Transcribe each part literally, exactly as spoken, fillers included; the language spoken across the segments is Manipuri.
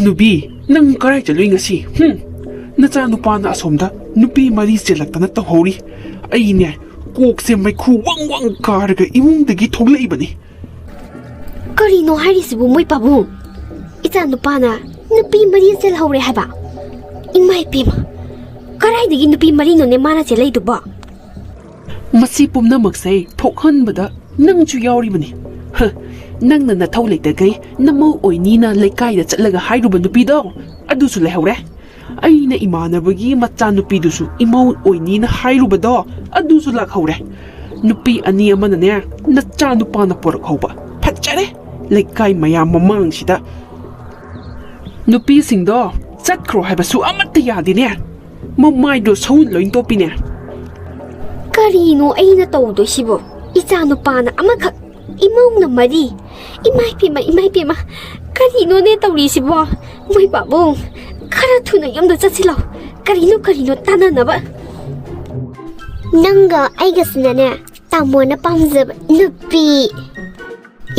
ꯅꯨꯄꯤ, ꯅꯪ ꯀꯔꯥꯏ ꯆꯠꯂꯨꯏ ꯉꯁꯤ? ꯍꯨꯝ? ꯅꯆꯥ ꯅꯨꯄꯥꯅ ꯑꯁꯣꯝꯗ ꯅꯨꯄꯤ ꯃꯔꯤ ꯆꯦꯜꯂꯛꯇꯅ ꯇꯧꯍꯧꯔꯤ꯫ ꯑꯩꯅꯦ, ꯀꯣꯛꯁꯦ ꯃꯩꯈꯨ ꯋꯪ ꯋꯪ ꯀꯥꯔꯒ ꯏꯃꯨꯡꯗꯒꯤ ꯊꯣꯛꯂꯛꯏꯕꯅꯤ꯫ ꯀꯔꯤꯅꯣ ꯍꯥꯏꯔꯤꯁꯤꯕꯨ, ꯃꯣꯏ ꯄꯥꯕꯨꯡ? ꯏꯆꯥ ꯅꯨꯄꯥꯅ ꯅꯨꯄꯤ ꯃꯔꯤ ꯆꯦꯜꯍꯧꯔꯦ ꯍꯥꯏꯕ? ꯏꯃꯥ ꯏꯄꯦꯝꯃ, ꯀꯔꯥꯏꯗꯒꯤ ꯅꯨꯄꯤ ꯃꯔꯤꯅꯣꯅꯦ ꯃꯥꯅ ꯆꯦꯜꯂꯛꯏꯗꯨꯕꯣ? ꯃꯁꯤ ꯄꯨꯝꯅꯃꯛꯁꯦ ꯊꯣꯛꯍꯟꯕꯗ ꯅꯪꯁꯨ ꯌꯥꯎꯔꯤꯕꯅꯤ꯫ ꯍ, ꯅꯪꯅ ꯅꯊꯧ ꯂꯩꯇꯈꯩ ꯅꯃꯧ ꯑꯣꯏꯅꯤꯅ ꯂꯩꯀꯥꯏꯗ ꯆꯠꯂꯒ ꯍꯥꯏꯔꯨꯕ ꯅꯨꯄꯤꯗꯣ, ꯑꯗꯨꯁꯨ ꯂꯩꯍꯧꯔꯦ꯫ ꯑꯩꯅ ꯏꯃꯥꯟꯅꯕꯒꯤ ꯃꯆꯥꯅꯨꯄꯤꯗꯨꯁꯨ ꯏꯃꯧ ꯑꯣꯏꯅꯤꯅ ꯍꯥꯏꯔꯨꯕꯗꯣ, ꯑꯗꯨꯁꯨ ꯂꯥꯛꯍꯧꯔꯦ꯫ ꯅꯨꯄꯤ ꯑꯅꯤ ꯑꯃꯅꯅꯦ, ꯅꯆꯥ ꯅꯨꯄꯥꯅ ꯄꯣꯔꯛꯍꯧꯕ꯫ ꯐꯠꯖꯔꯦ, ꯂꯩꯀꯥꯏ ꯃꯌꯥꯝ ꯃꯃꯥꯡꯁꯤꯗ꯫ ꯅꯨꯄꯤꯁꯤꯡꯗꯣ ꯆꯠꯈ꯭ꯔꯣ ꯍꯥꯏꯕꯁꯨ ꯑꯃꯠꯇ ꯌꯥꯗꯦꯅꯦ꯫ ꯃꯃꯥꯏꯗꯣ ꯁꯎꯟ ꯂꯣꯏ ꯇꯣꯞꯄꯤꯅꯦ꯫ ꯀꯔꯤꯅꯣ ꯑꯩꯅ ꯇꯧꯗꯣꯏꯁꯤꯕꯣ? ꯏꯆꯥ ꯅꯨꯄꯥꯅ ꯑꯃꯈꯛ, ꯏꯃꯧꯅ ꯃꯔꯤ꯫ ꯏꯃꯥ ꯏꯄꯦꯝꯃ, ꯏꯃꯥ ꯏꯄꯦꯝꯃ, ꯀꯔꯤꯅꯣꯅꯦ ꯇꯧꯔꯤꯁꯤꯕꯣ? ꯃꯣꯏ ꯄꯥꯕꯨꯡ, ꯈꯔ ꯊꯨꯅ ꯌꯨꯝꯗ ꯆꯠꯁꯤꯜꯂꯣ꯫ ꯀꯔꯤꯅꯣ, ꯀꯔꯤꯅꯣ ꯇꯥꯟꯅꯅꯕ? ꯅꯪꯒ ꯑꯩꯒꯁꯤꯅꯅꯦ, ꯇꯥꯃꯣꯅ ꯄꯥꯝꯖꯕ ꯅꯨꯄꯤ꯫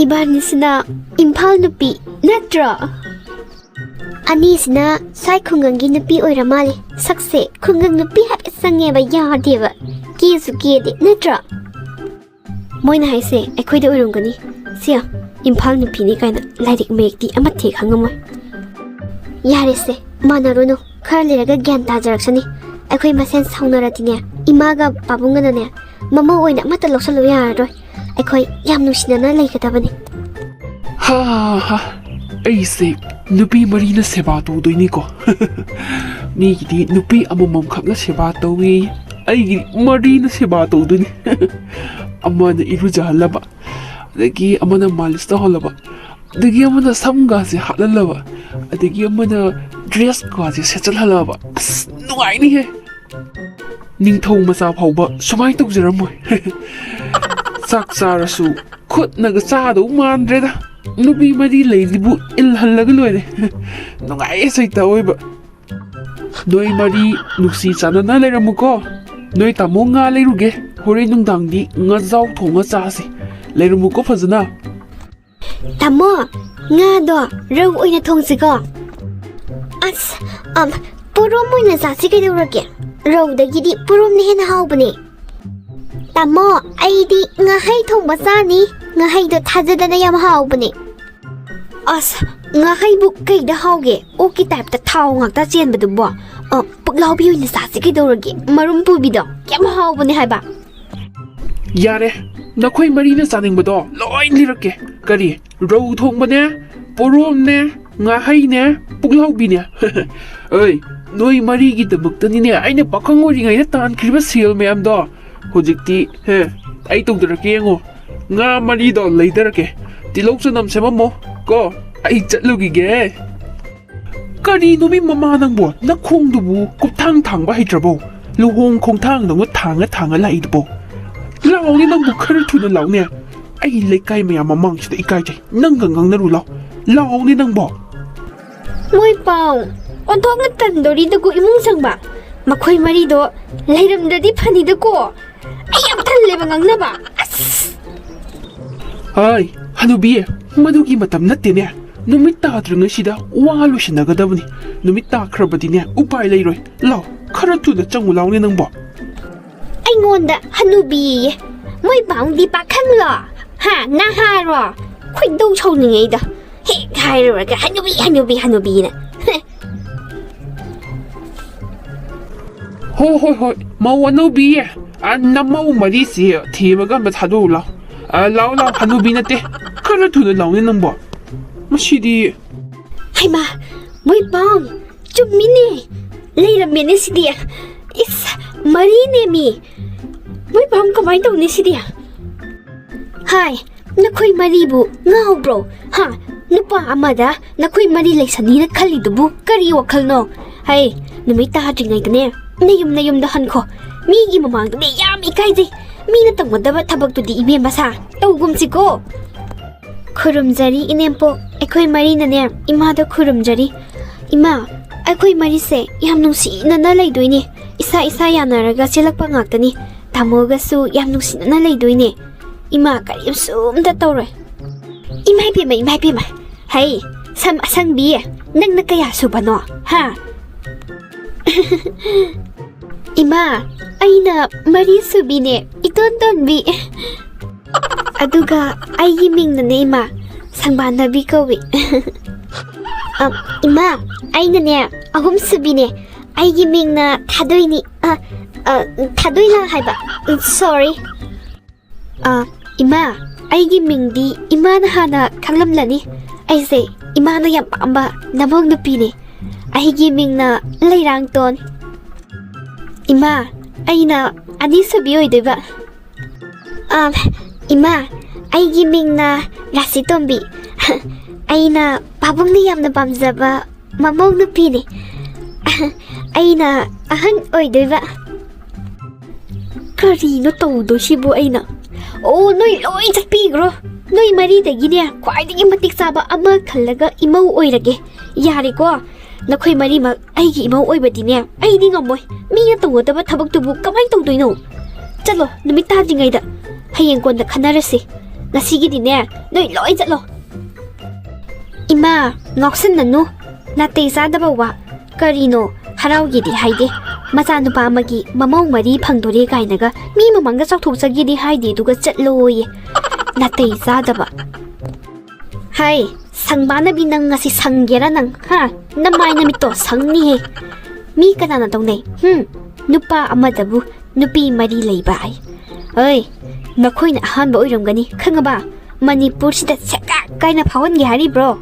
ꯏꯕꯥꯅꯤꯁꯤꯅ ꯏꯝꯐꯥꯜ ꯅꯨꯄꯤ ꯅꯠꯇ꯭ꯔꯣ? ꯑꯅꯤꯁꯤꯅ ꯁ꯭ꯋꯥꯏ ꯈꯨꯡꯒꯪꯒꯤ ꯅꯨꯄꯤ ꯑꯣꯏꯔ ꯃꯥꯜꯂꯦ꯫ ꯁꯛꯁꯦ ꯈꯨꯡꯒꯪ ꯅꯨꯄꯤ ꯍꯥꯏꯐꯦꯠ ꯆꯪꯉꯦꯕ, ꯌꯥꯗꯦꯕ꯫ ꯀꯦꯁꯨ ꯀꯦꯗꯦ ꯅꯠꯇ꯭ꯔꯣ? ꯃꯣꯏꯅ ꯍꯥꯏꯁꯦ ꯑꯩꯈꯣꯏꯗ ꯑꯣꯏꯔꯝꯒꯅꯤ꯫ ꯁꯤ ꯏꯝꯐꯥꯜ ꯅꯨꯄꯤꯅꯤ ꯀꯥꯏꯅ ꯂꯥꯏꯔꯤꯛ ꯃꯌꯦꯛꯇꯤ ꯑꯃꯠꯇ ꯍꯦꯛ ꯈꯪꯉꯝꯃꯣꯏ꯫ ꯌꯥꯔꯦꯁꯦ, ꯃꯥꯟꯅꯔꯨꯅꯨ꯫ ꯈꯔ ꯂꯩꯔꯒ ꯒ꯭ꯌꯥꯟ ꯇꯥꯖꯔꯛꯁꯅꯤ꯫ ꯑꯩꯈꯣꯏ ꯃꯁꯦꯟ ꯁꯥꯎꯅꯔꯗꯤꯅꯦ, ꯏꯃꯥꯒ ꯄꯥꯕꯨꯡꯒꯅꯅꯦ, ꯃꯃꯧ ꯑꯣꯏꯅ ꯑꯃꯠꯇ ꯂꯧꯁꯜꯂꯨ ꯌꯥꯔꯔꯣꯏ꯫ ꯑꯩꯈꯣꯏ ꯌꯥꯝ ꯅꯨꯡꯁꯤꯅꯅ ꯂꯩꯒꯗꯕꯅꯤ꯫ ꯍꯥ ꯍꯥ, ꯑꯩꯁꯦ ꯅꯨꯄꯤ ꯃꯔꯤꯅ ꯁꯦꯕꯥ ꯇꯧꯗꯣꯏꯅꯤꯀꯣ꯫ ꯃꯤꯒꯤꯗꯤ ꯅꯨꯄꯤ ꯑꯃꯃꯝꯈꯛꯅ ꯁꯦꯕꯥ ꯇꯧꯏ, ꯑꯩꯒꯤ ꯃꯔꯤꯅ ꯁꯦꯕꯥ ꯇꯧꯗꯣꯏꯅꯤ꯫ ꯑꯃꯅ ꯏꯔꯨꯖꯍꯜꯂꯕ, ꯑꯗꯒꯤ ꯑꯃꯅ ꯃꯥꯂꯤꯁ ꯇꯧꯍꯜꯂꯕ, ꯑꯗꯒꯤ ꯑꯃꯅ ꯁꯝꯒꯥꯁꯦ ꯍꯥꯠꯍꯜꯂꯕ, ꯑꯗꯒꯤ ꯑꯃꯅ ꯗ꯭ꯔꯦꯁꯀꯥꯁꯦ ꯁꯦꯠꯆꯜꯍꯜꯂꯕ꯫ ꯑꯁ, ꯅꯨꯡꯉꯥꯏꯅꯤꯍꯦ꯫ ꯅꯤꯡꯊꯧ ꯃꯆꯥ ꯐꯥꯎꯕ ꯁꯨꯃꯥꯏꯅ ꯇꯧꯖꯔꯝꯃꯣꯏ꯫ ꯆꯥꯛ ꯆꯥꯔꯁꯨ ꯈꯨꯠꯅꯒ ꯆꯥꯗꯧ ꯃꯥꯟꯗ꯭ꯔꯦꯗ꯫ ꯅꯨꯄꯤ ꯃꯔꯤ ꯂꯩꯁꯤꯕꯨ ꯏꯜꯍꯜꯂꯒ ꯂꯣꯏꯔꯦ꯫ ꯅꯨꯡꯉꯥꯏꯌꯦ ꯁꯩꯇ ꯑꯣꯏꯕ꯫ ꯅꯣꯏ ꯃꯔꯤ ꯅꯨꯡꯁꯤ ꯆꯥꯟꯅꯅ ꯂꯩꯔꯝꯃꯨꯀꯣ꯫ ꯅꯣꯏ ꯇꯥꯃꯣ ꯉꯥ ꯂꯩꯔꯨꯒꯦ꯫ ꯍꯣꯔꯦꯟ ꯅꯨꯡꯗꯥꯡꯗꯤ ꯉꯥꯖꯥꯎ ꯊꯣꯡꯉ ꯆꯥꯁꯤ꯫ ꯂꯩꯔꯝꯃꯨꯀꯣ ꯐꯖꯅ꯫ ꯇꯥꯃꯣ, ꯉꯥꯗꯣ ꯔꯧ ꯑꯣꯏꯅ ꯊꯣꯡꯁꯤꯀꯣ꯫ ꯑꯁ, ꯑꯝ, ꯄꯣꯔꯣꯝ ꯑꯣꯏꯅ ꯆꯥꯁꯤ ꯀꯩꯗꯧꯔꯒꯦ? ꯔꯧꯗꯒꯤꯗꯤ ꯄꯣꯔꯣꯝꯅ ꯍꯦꯟꯅ ꯍꯥꯎꯕꯅꯦ꯫ ꯇꯥꯃꯣ, ꯑꯩꯗꯤ ꯉꯥꯍꯩ ꯊꯣꯡꯕ ꯆꯥꯅꯤ꯫ ꯉꯥꯍꯩꯗꯣ ꯊꯥꯖꯗꯅ ꯌꯥꯝ ꯍꯥꯎꯕꯅꯦ꯫ ꯑꯁ, ꯉꯥꯍꯩꯕꯨ ꯀꯩꯗ ꯍꯥꯎꯒꯦ? ꯑꯣꯛꯀꯤ ꯇꯥꯏꯞꯇ ꯊꯥꯎ ꯉꯥꯛꯇ ꯆꯦꯟꯕꯗꯨꯕꯣ? ꯑ, ꯄꯨꯛꯂꯥꯎꯕꯤ ꯑꯣꯏꯅ ꯆꯥꯁꯤ ꯀꯩꯗꯧꯔꯒꯦ? ꯃꯔꯨꯝ ꯄꯨꯕꯤꯗꯣ ꯌꯥꯝ ꯍꯥꯎꯕꯅꯦ ꯍꯥꯏꯕ꯫ ꯌꯥꯔꯦ, ꯅꯈꯣꯏ ꯃꯔꯤꯅ ꯆꯥꯅꯤꯡꯕꯗꯣ ꯂꯣꯏ ꯂꯤꯔꯛꯀꯦ꯫ ꯀꯔꯤ, ꯔꯧ ꯊꯣꯡꯕꯅꯦ, ꯄꯣꯔꯣꯝꯅꯦ, ꯉꯥꯍꯩꯅꯦ, ꯄꯨꯛꯂꯥꯎꯕꯤꯅꯦ꯫ ꯑꯩ, ꯅꯣꯏ ꯃꯔꯤꯒꯤꯗꯃꯛꯇꯅꯤꯅꯦ ꯑꯩꯅ ꯄꯥꯈꯪ ꯑꯣꯏꯔꯤꯉꯩꯗ ꯇꯥꯟꯈ꯭ꯔꯤꯕ ꯁꯦꯜ ꯃꯌꯥꯝꯗꯣ꯫ ꯍꯧꯖꯤꯛꯇꯤ, ꯍꯦ, ꯑꯩ ꯇꯧꯗꯔꯛꯀꯦ ꯌꯦꯡꯉꯣ꯫ ꯉꯥ ꯃꯔꯤꯗꯣ ꯂꯩꯗꯔꯛꯀꯦ꯫ ꯇꯤꯜꯍꯧ ꯆꯅꯝ ꯁꯦꯝꯃꯝꯃꯣ ꯀꯣ, ꯑꯩ ꯆꯠꯂꯨꯈꯤꯒꯦ꯫ ꯀꯔꯤꯅꯣ ꯃꯤ ꯃꯃꯥ ꯅꯪꯕꯣ? ꯅꯈꯣꯡꯗꯨꯕꯨ ꯀꯨꯞꯊꯥꯡ ꯊꯥꯡꯕ ꯍꯩꯇ꯭ꯔꯕꯣ? ꯂꯨꯍꯣꯡ ꯈꯣꯡꯊꯥꯡꯗꯧꯅ ꯊꯥꯡꯉ ꯊꯥꯡꯉ ꯂꯥꯛꯏꯗꯨꯕꯣ? ꯂꯥꯎꯅꯦ ꯅꯪꯕꯨ, ꯈꯔ ꯊꯨꯅ ꯂꯥꯎꯅꯦ꯫ ꯑꯩ ꯂꯩꯀꯥꯏ ꯃꯌꯥꯝ ꯃꯃꯥꯡꯁꯤꯗ ꯏꯀꯥꯏꯖꯩ꯫ ꯅꯪꯒ ꯉꯥꯡꯅꯔꯨ ꯂꯥꯎ꯫ ꯂꯥꯎꯅꯦ ꯅꯪꯕꯣ꯫ ꯃꯣꯏ ꯄꯥꯎ ꯑꯣꯟꯊꯣꯛꯅ ꯇꯟꯗꯣꯔꯤꯗꯀꯣ ꯏꯃꯨꯡ ꯆꯪꯕ꯫ ꯃꯈꯣꯏ ꯃꯔꯤꯗꯣ ꯂꯩꯔꯝꯗ꯭ꯔꯗꯤ ꯐꯅꯤꯗꯀꯣ꯫ ꯑꯩ ꯌꯥꯝ ꯇꯜꯂꯦꯕ ꯉꯥꯡꯅꯕ꯫ ꯑꯁ! ꯍꯥꯏ, ꯍꯅꯨꯕꯤ, ꯃꯗꯨꯒꯤ ꯃꯇꯝ ꯅꯠꯇꯦꯅꯦ꯫ ꯅꯨꯃꯤꯠ ꯇꯥꯗ꯭ꯔꯤꯉꯩꯁꯤꯗ ꯋꯥ ꯂꯣꯏꯁꯤꯟꯅꯒꯗꯕꯅꯤ꯫ ꯅꯨꯃꯤꯠ ꯇꯥꯈ꯭ꯔꯕꯗꯤꯅꯦ ꯎꯄꯥꯏ ꯂꯩꯔꯣꯏ꯫ ꯂꯥꯎ, ꯈꯔ ꯊꯨꯅ ꯆꯪꯉꯨ ꯂꯥꯎꯅꯦ ꯅꯪꯕꯣ꯫ ꯑꯩꯉꯣꯟꯗ ꯍꯅꯨꯕꯤꯌꯦ꯫ ꯃꯣꯏ ꯄꯥꯎꯗꯤ ꯄꯥꯈꯪꯂꯣ? ꯍꯥ, ꯅꯍꯥꯔꯣ? ꯈꯣꯏꯗꯧ ꯁꯥꯎꯅꯤꯡꯉꯩꯗ꯫ ꯍꯦꯛ ꯍꯥꯏꯔꯨꯔꯒ "ꯍꯅꯨꯕꯤ, ꯍꯅꯨꯕꯤ, ꯍꯅꯨꯕꯤꯅ"꯫ ꯍꯣ, ꯍꯣꯏ, ꯍꯣꯏ, ꯃꯧ ꯑꯅꯧꯕꯤ, ꯑ, ꯅꯃꯧ ꯃꯔꯤꯁꯤ ꯊꯦꯝꯃꯒ ꯑꯝꯇ ꯊꯥꯗꯣꯛꯎ ꯂꯥꯎ꯫ ꯑ, ꯂꯥꯎ, ꯂꯥꯎ, ꯍꯅꯨꯕꯤ ꯅꯠꯇꯦ꯫ ꯈꯔ ꯊꯨꯅ ꯂꯥꯎꯅꯦ ꯅꯪꯕꯣ꯫ ꯃꯁꯤꯗꯤ꯫ ꯍꯩꯃꯥ, ꯃꯣꯏ ꯄꯥꯎ ꯆꯨꯝꯃꯤꯅꯦ꯫ ꯂꯩꯔꯝꯃꯦꯅꯦ ꯁꯤꯗꯤ꯫ ꯏꯁ, ꯃꯔꯤꯅꯦꯃꯤ꯫ ꯃꯣꯏ ꯄꯥꯎ ꯀꯃꯥꯏꯅ ꯇꯧꯅꯤ ꯁꯤꯗꯤ? ꯍꯥꯏ, ꯅꯈꯣꯏ ꯃꯔꯤꯕꯨ ꯉꯥꯎꯕ꯭ꯔꯣ? ꯍꯥ? ꯅꯨꯄꯥ ꯑꯃꯗ ꯅꯈꯣꯏ ꯃꯔꯤ ꯂꯩꯁꯟꯅꯤꯅ ꯈꯜꯂꯤꯗꯨꯕꯨ ꯀꯔꯤ ꯋꯥꯈꯜꯅꯣ? ꯍꯩ, ꯅꯨꯃꯤꯠ ꯇꯥꯗ꯭ꯔꯤꯉꯩꯗꯅꯦ, ꯅꯌꯨꯝ ꯅꯌꯨꯝꯗ ꯍꯟꯈꯣ꯫ ꯃꯤꯒꯤ ꯃꯃꯥꯡꯗꯗꯤ ꯌꯥꯝ ꯏꯀꯥꯏꯖꯩ꯫ ꯃꯤꯅ ꯇꯧꯒꯗꯕ ꯊꯕꯛꯇꯨꯗꯤ ꯏꯕꯦꯝꯃ ꯁꯥ ꯇꯧꯒꯨꯝꯁꯤꯀꯣ꯫ ꯈꯨꯔꯨꯝꯖꯔꯤ ꯏꯅꯦꯝꯄꯣꯛ, ꯑꯩꯈꯣꯏ ꯃꯔꯤꯅꯅꯦ ꯏꯃꯥꯗ ꯈꯨꯔꯨꯝꯖꯔꯤ꯫ ꯏꯃꯥ, ꯑꯩꯈꯣꯏ ꯃꯔꯤꯁꯦ ꯌꯥꯝ ꯅꯨꯡꯁꯤꯅꯅ ꯂꯩꯗꯣꯏꯅꯦ꯫ ꯏꯁꯥ ꯏꯁꯥ ꯌꯥꯅꯔꯒ ꯆꯦꯜꯂꯛꯄ ꯉꯥꯛꯇꯅꯤ꯫ ꯇꯥꯃꯣꯒꯁꯨ ꯌꯥꯝ ꯅꯨꯡꯁꯤꯅꯅ ꯂꯩꯗꯣꯏꯅꯦ꯫ ꯏꯃꯥ ꯀꯔꯤꯝꯁꯨ ꯑꯝꯇ ꯇꯧꯔꯣꯏ꯫ ꯏꯃꯥ ꯏꯕꯦꯝꯃ, ꯏꯃꯥ ꯏꯕꯦꯝꯃ꯫ ꯍꯩ, ꯁꯝ ꯑꯁꯪꯕꯤ, ꯅꯪꯅ ꯀꯌꯥ ꯁꯨꯕꯅꯣ? ꯍꯥ? ꯏꯃꯥ, ꯑꯩꯅ ꯃꯔꯤ ꯁꯨꯕꯤꯅꯦ, ꯏꯇꯣꯟ ꯇꯣꯟꯕꯤ꯫ ꯑꯗꯨꯒ ꯑꯩꯒꯤ ꯃꯤꯡꯅꯅꯦ, ꯏꯃꯥ, ꯁꯪꯕꯥꯟꯅꯕꯤ ꯀꯧꯏ꯫ ꯑ, ꯏꯃꯥ, ꯑꯩꯅꯅꯦ, ꯑꯍꯨꯝ ꯁꯨꯕꯤꯅꯦ꯫ ꯑꯩꯒꯤ ꯃꯤꯡꯅ ꯊꯥꯗꯣꯏꯅꯤ꯫ ꯑ, ꯑ, ꯊꯥꯗꯣꯏꯅ ꯍꯥꯏꯕ꯫ ꯁꯣꯔꯤ꯫ ꯑ, ꯏꯃꯥ, ꯑꯩꯒꯤ ꯃꯤꯡꯗꯤ ꯏꯃꯥꯅ ꯍꯥꯟꯅ ꯈꯪꯂꯝꯂꯅꯤ꯫ ꯑꯩꯁꯦ ꯏꯃꯥꯅ ꯌꯥꯝ ꯄꯥꯝꯕ ꯅꯃꯧ ꯅꯨꯄꯤꯅꯦ꯫ ꯑꯩꯒꯤ ꯃꯤꯡꯅ ꯂꯩꯔꯥꯡꯇꯣꯟ꯫ ꯏꯃꯥ, ꯑꯩꯅ ꯑꯅꯤꯁꯨꯕꯤ ꯑꯣꯏꯗꯣꯏꯕ꯫ ꯑ, ꯏꯃꯥ, ꯑꯩꯒꯤ ꯃꯤꯡꯅ ꯔꯥꯁꯤꯇꯣꯝꯕꯤ꯫ ꯑꯩꯅ ꯄꯥꯕꯨꯡꯅ ꯌꯥꯝꯅ ꯄꯥꯝꯖꯕ ꯃꯃꯧ ꯅꯨꯄꯤꯅꯦ꯫ ꯑꯩꯅ ꯑꯍꯟ ꯑꯣꯏꯗꯣꯏꯕ꯫ ꯀꯔꯤꯅꯣ ꯇꯧꯗꯣꯏꯁꯤꯕꯨ ꯑꯩꯅ? ꯑꯣ, ꯅꯣꯏ ꯂꯣꯏ ꯆꯠꯄꯤꯈ꯭ꯔꯣ꯫ ꯅꯣꯏ ꯃꯔꯤꯗꯒꯤꯅꯦ, ꯈ꯭ꯋꯥꯏꯗꯒꯤ ꯃꯇꯤꯛ ꯆꯥꯕ ꯑꯃ ꯈꯜꯂꯒ ꯏꯃꯧ ꯑꯣꯏꯔꯒꯦ꯫ ꯌꯥꯔꯦꯀꯣ? ꯅꯈꯣꯏ ꯃꯔꯤꯃꯛ ꯑꯩꯒꯤ ꯏꯃꯧ ꯑꯣꯏꯕꯗꯤꯅꯦ, ꯑꯩꯗꯤ ꯉꯝꯃꯣꯏ꯫ ꯃꯤꯅ ꯇꯧꯒꯗꯕ ꯊꯕꯛꯇꯨꯕꯨ ꯀꯃꯥꯏꯅ ꯇꯧꯗꯣꯏꯅꯣ? ꯆꯠꯂꯣ, ꯅꯨꯃꯤꯠ ꯇꯥꯗ꯭ꯔꯤꯉꯩꯗ꯫ ꯍꯌꯦꯡ ꯀꯣꯟꯅ ꯈꯟꯅꯔꯁꯤ꯫ ꯉꯁꯤꯒꯤꯗꯤꯅꯦ, ꯅꯣꯏ ꯂꯣꯏ ꯆꯠꯂꯣ꯫ ꯏꯃꯥ, ꯉꯥꯎꯁꯟꯅꯅꯨ꯫ ꯅꯥꯇꯩ ꯆꯥꯗꯕ ꯋꯥ꯫ ꯀꯔꯤꯅꯣ? ꯍꯔꯥꯎꯒꯦꯗꯤ ꯍꯥꯏꯗꯦ꯫ ꯃꯆꯥꯅꯨꯄꯥ ꯑꯃꯒꯤ ꯃꯃꯧ ꯃꯔꯤ ꯐꯪꯗꯣꯔꯦ ꯀꯥꯏꯅꯒ ꯃꯤ ꯃꯃꯥꯡꯗ ꯆꯥꯎꯊꯣꯛꯆꯒꯦꯗꯤ ꯍꯥꯏꯗꯦ, ꯑꯗꯨꯒ ꯆꯠꯂꯣꯌꯦ꯫ ꯅꯥꯇꯩ ꯆꯥꯗꯕ꯫ ꯍꯥꯏ, ꯁꯪꯕꯥꯅꯕꯤ, ꯅꯪ ꯉꯁꯤ ꯁꯪꯒꯦꯔꯥ ꯅꯪ? ꯍꯥ? ꯅꯃꯥꯏ ꯅꯃꯤꯠꯇꯣ ꯁꯪꯅꯤꯍꯦ꯫ ꯃꯤ ꯀꯅꯥꯅ ꯇꯧꯅꯩ? ꯍꯨꯝ? ꯅꯨꯄꯥ ꯑꯃꯗꯕꯨ ꯅꯨꯄꯤ ꯃꯔꯤ ꯂꯩꯕ ꯍꯥꯏ꯫ ꯑꯣꯏ, ꯅꯈꯣꯏꯅ ꯑꯍꯥꯟꯕ ꯑꯣꯏꯔꯝꯒꯅꯤ, ꯈꯪꯉꯕ? ꯃꯅꯤꯄꯨꯔꯁꯤꯗ ꯁꯦꯀꯥꯛ ꯀꯥꯏꯅ ꯐꯥꯎꯍꯟꯒꯦ ꯍꯥꯏꯔꯤꯕ꯭ꯔꯣ?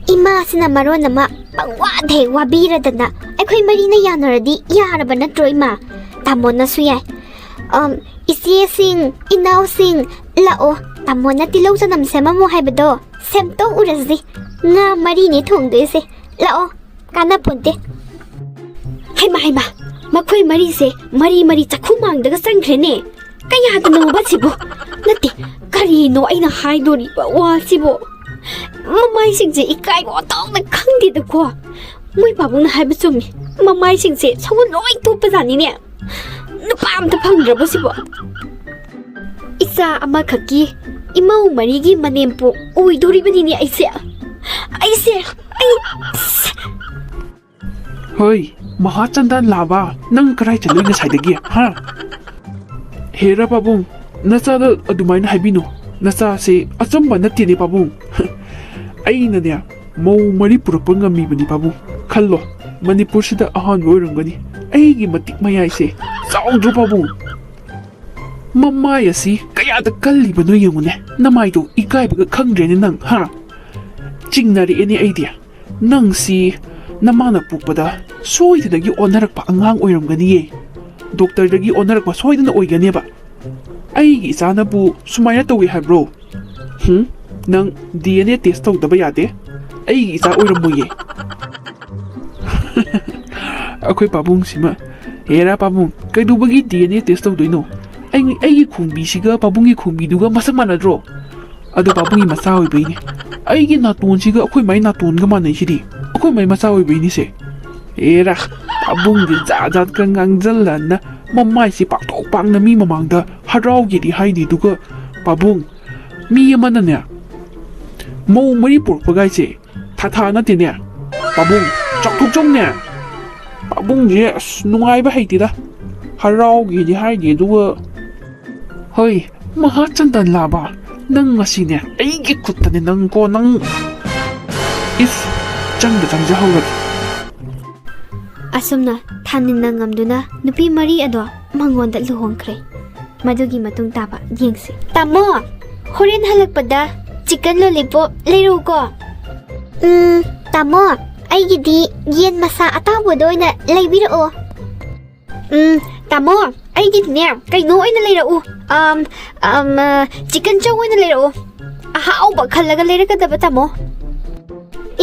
ꯏꯃꯥꯁꯤꯅ ꯃꯔꯣꯟ ꯑꯃ ꯄꯪꯋꯥꯗ ꯍꯦꯛ ꯋꯥꯕꯤꯔꯗꯅ, ꯑꯩꯈꯣꯏ ꯃꯔꯤꯅ ꯌꯥꯅꯔꯗꯤ ꯌꯥꯔꯕ ꯅꯠꯇ꯭ꯔꯣ, ꯏꯃꯥ? ꯇꯥꯃꯣꯅꯁꯨ ꯌꯥꯏ꯫ ꯑꯝ, ꯏꯆꯦꯁꯤꯡ, ꯏꯅꯥꯎꯁꯤꯡ, ꯂꯥꯛꯑꯣ꯫ ꯇꯥꯃꯣꯅ ꯇꯤꯜꯍꯧ ꯆꯅꯝ ꯁꯦꯝꯃꯝꯃꯣ ꯍꯥꯏꯕꯗꯣ ꯁꯦꯝꯇꯣꯛꯎꯔꯁꯤ꯫ ꯉꯥ ꯃꯔꯤꯅꯦ ꯊꯣꯡꯗꯣꯏꯁꯦ꯫ ꯂꯥꯛꯑꯣ, ꯀꯥꯟꯅꯄꯣꯟꯇꯦ꯫ ꯍꯩꯃꯥ, ꯍꯩꯃꯥ, ꯃꯈꯣꯏ ꯃꯔꯤꯁꯦ ꯃꯔꯤ ꯃꯔꯤ ꯆꯥꯛꯈꯨꯝ ꯃꯥꯡꯗꯒ ꯆꯪꯈ꯭ꯔꯦꯅꯦ꯫ ꯀꯌꯥꯗꯅꯣꯕ ꯁꯤꯕꯣ? ꯅꯠꯇꯦ, ꯀꯔꯤꯅꯣ ꯑꯩꯅ ꯍꯥꯏꯗꯣꯔꯤꯕ ꯋꯥꯁꯤꯕꯣ? ꯃꯃꯥꯏꯁꯤꯡꯁꯦ ꯏꯀꯥꯏꯕ ꯑꯣꯟꯊꯣꯛꯅ ꯈꯪꯗꯦꯗꯀꯣ꯫ ꯃꯣꯏ ꯄꯥꯕꯨꯡꯅ ꯍꯥꯏꯕ ꯆꯨꯝꯃꯤ꯫ ꯃꯃꯥꯏꯁꯤꯡꯁꯦ ꯁꯒꯣꯜ ꯂꯣꯏ ꯊꯣꯛꯄꯖꯥꯠꯅꯤꯅꯦ꯫ ꯅꯨꯄꯥ ꯑꯝꯇ ꯐꯪꯗ꯭ꯔꯕꯣ ꯁꯤꯕꯣ? ꯏꯆꯥ ꯑꯃꯈꯛꯀꯤ ꯏꯃꯧ ꯃꯔꯤꯒꯤ ꯃꯅꯦꯝꯄꯣꯛ ꯑꯣꯏꯗꯣꯔꯤꯕꯅꯤꯅꯦ ꯑꯩꯁꯦ꯫ ꯑꯩꯁꯦ, ꯑꯩ, ꯍꯣꯏ, ꯃꯍꯥꯆꯟꯗꯟ ꯂꯥꯕ, ꯅꯪ ꯀꯔꯥꯏ ꯆꯠꯂꯨꯏ ꯉꯁꯥꯏꯗꯒꯤ, ꯍꯥ? ꯍꯦꯔꯥ ꯄꯥꯕꯨꯡ, ꯅꯆꯥꯗ ꯑꯗꯨꯃꯥꯏꯅ ꯍꯥꯏꯕꯤꯅꯨ꯫ ꯅꯆꯥꯁꯦ ꯑꯆꯝꯕ ꯅꯠꯇꯦꯅꯦ ꯄꯥꯕꯨꯡ꯫ ꯑꯩꯅꯅꯦ, ꯃꯧ ꯃꯔꯤ ꯄꯨꯔꯛꯄ ꯉꯝꯃꯤꯕꯅꯤ ꯄꯥꯕꯨꯡ꯫ ꯈꯜꯂꯣ, ꯃꯅꯤꯄꯨꯔꯁꯤꯗ ꯑꯍꯥꯟꯕ ꯑꯣꯏꯔꯝꯒꯅꯤ꯫ ꯑꯩꯒꯤ ꯃꯇꯤꯛ ꯃꯌꯥꯏꯁꯦ ꯆꯥꯎꯗ꯭ꯔꯣ ꯄꯥꯕꯨꯡ? ꯃꯃꯥꯏ ꯑꯁꯤ ꯀꯌꯥꯗ ꯀꯜꯂꯤꯕꯅꯣ ꯌꯦꯡꯉꯨꯅꯦ꯫ ꯅꯃꯥꯏꯗꯣ ꯏꯀꯥꯏꯕꯒ ꯈꯪꯗ꯭ꯔꯦꯅꯦ ꯅꯪ, ꯍꯥ? ꯆꯤꯡꯅꯔꯛꯑꯦꯅꯦ ꯑꯩꯗꯤ꯫ ꯅꯪꯁꯤ ꯅꯃꯥꯅ ꯄꯣꯛꯄꯗ ꯁꯣꯏꯗꯅꯒꯤ ꯑꯣꯟꯅꯔꯛꯄ ꯑꯉꯥꯡ ꯑꯣꯏꯔꯝꯒꯅꯤꯌꯦ꯫ ꯗꯣꯛꯇꯔꯗꯒꯤ ꯑꯣꯟꯅꯔꯛꯄ ꯁꯣꯏꯗꯅ ꯑꯣꯏꯒꯅꯦꯕ꯫ ꯑꯩꯒꯤ ꯏꯆꯥꯅꯕꯨ ꯁꯨꯃꯥꯏꯅ ꯇꯧꯏ ꯍꯥꯏꯕ꯭ꯔꯣ? ꯍꯨꯝ? ꯅꯪ ꯗꯤ ꯑꯦꯟ ꯑꯦ ꯇꯦꯁ ꯇꯧꯗꯕ ꯌꯥꯗꯦ꯫ ꯑꯩꯒꯤ ꯏꯆꯥ ꯑꯣꯏꯔꯝꯃꯣꯏꯌꯦ꯫ ꯑꯩꯈꯣꯏ ꯄꯥꯕꯨꯡꯁꯤꯃ, ꯍꯦꯔꯥ ꯄꯥꯕꯨꯡ, ꯀꯩꯗꯧꯕꯒꯤ ꯗꯤ ꯑꯦꯟ ꯑꯦ ꯇꯦꯁ ꯇꯧꯗꯣꯏꯅꯣ? ꯑꯩ, ꯑꯩꯒꯤ ꯈꯣꯡꯕꯤꯁꯤꯒ ꯄꯥꯕꯨꯡꯒꯤ ꯈꯣꯡꯕꯤꯗꯨꯒ ꯃꯁꯛ ꯃꯥꯟꯅꯗ꯭ꯔꯣ? ꯑꯗꯣ ꯄꯥꯕꯨꯡꯒꯤ ꯃꯆꯥ ꯑꯣꯏꯕꯩꯅꯦ꯫ ꯑꯩꯒꯤ ꯅꯥꯇꯣꯟꯁꯤꯒ ꯑꯩꯈꯣꯏ ꯃꯥꯏ ꯅꯥꯇꯣꯟꯒ ꯃꯥꯟꯅꯩꯁꯤꯗꯤ꯫ ꯑꯩꯈꯣꯏ ꯃꯥꯏ ꯃꯆꯥ ꯑꯣꯏꯕꯩꯅꯤꯁꯦ꯫ ꯑꯦꯔꯥ, ꯄꯥꯕꯨꯡꯗꯤ ꯖꯥꯠ ꯖꯥꯠꯀ ꯉꯥꯡꯖꯜꯂꯟꯅ ꯃꯃꯥꯏꯁꯤ ꯄꯥꯛꯊꯣꯛ ꯄꯥꯛꯅ ꯃꯤ ꯃꯃꯥꯡꯗ ꯍꯔꯥꯎꯒꯦꯗꯤ ꯍꯥꯏꯗꯦ꯫ ꯑꯗꯨꯒ ꯄꯥꯕꯨꯡ, ꯃꯤ ꯑꯃꯅꯅꯦ, ꯃꯧ ꯃꯔꯤ ꯄꯨꯔꯛꯄꯒꯥꯏꯁꯦ ꯊꯥ ꯊꯥ ꯅꯠꯇꯦꯅꯦ꯫ ꯄꯥꯕꯨꯡ, ꯆꯥꯎꯊꯣꯛꯆꯧꯅꯦ꯫ ꯄꯥꯕꯨꯡꯁꯦ ꯑꯁ ꯅꯨꯡꯉꯥꯏꯕ ꯍꯩꯇꯦꯗ꯫ ꯍꯔꯥꯎꯒꯦꯗꯤ ꯍꯥꯏꯗꯦ, ꯑꯗꯨꯒ ꯍꯣꯏ, ꯃꯍꯥꯆꯟꯗꯟ ꯂꯥꯕ, ꯅꯪ ꯉꯁꯤꯅꯦ ꯑꯩꯒꯤ ꯈꯨꯠꯇꯅꯦ ꯅꯪꯀꯣ, ꯅꯪ꯫ ꯏꯁ, ꯆꯪꯗ ꯆꯪꯖꯍꯧꯔꯒꯦ꯫ ꯑꯁꯨꯝꯅ ꯊꯥꯅꯤꯟꯅ ꯉꯝꯗꯨꯅ ꯅꯨꯄꯤ ꯃꯔꯤ ꯑꯗꯣ ꯃꯉꯣꯟꯗ ꯂꯨꯍꯣꯡꯈ꯭ꯔꯦ꯫ ꯃꯗꯨꯒꯤ ꯃꯇꯨꯡ ꯇꯥꯕ ꯌꯦꯡꯁꯤ꯫ ꯇꯥꯃꯣ, ꯍꯣꯔꯦꯟ ꯍꯜꯂꯛꯄꯗ ꯆꯤꯀꯟ ꯂꯣꯂꯤꯄꯣꯞ ꯂꯩꯔꯛꯎꯀꯣ꯫ ꯎꯝ, ꯇꯥꯃꯣ, ꯑꯩꯒꯤꯗꯤ ꯌꯦꯟ ꯃꯁꯥ ꯑꯇꯥꯎꯕꯗꯣ ꯑꯣꯏꯅ ꯂꯩꯕꯤꯔꯛꯑꯣ꯫ ꯎꯝ, ꯇꯥꯃꯣ, ꯑꯩꯒꯤꯗꯤꯅꯦ ꯀꯩꯅꯣ ꯑꯣꯏꯅ ꯂꯩꯔꯛꯎ꯫ ꯑꯝ, ꯑꯝ, ꯑ, ꯆꯤꯀꯟ ꯆꯧ ꯑꯣꯏꯅ ꯂꯩꯔꯛꯎ꯫ ꯑꯍꯥꯎꯕ ꯈꯜꯂꯒ ꯂꯩꯔꯛꯀꯗꯕ, ꯇꯥꯃꯣ꯫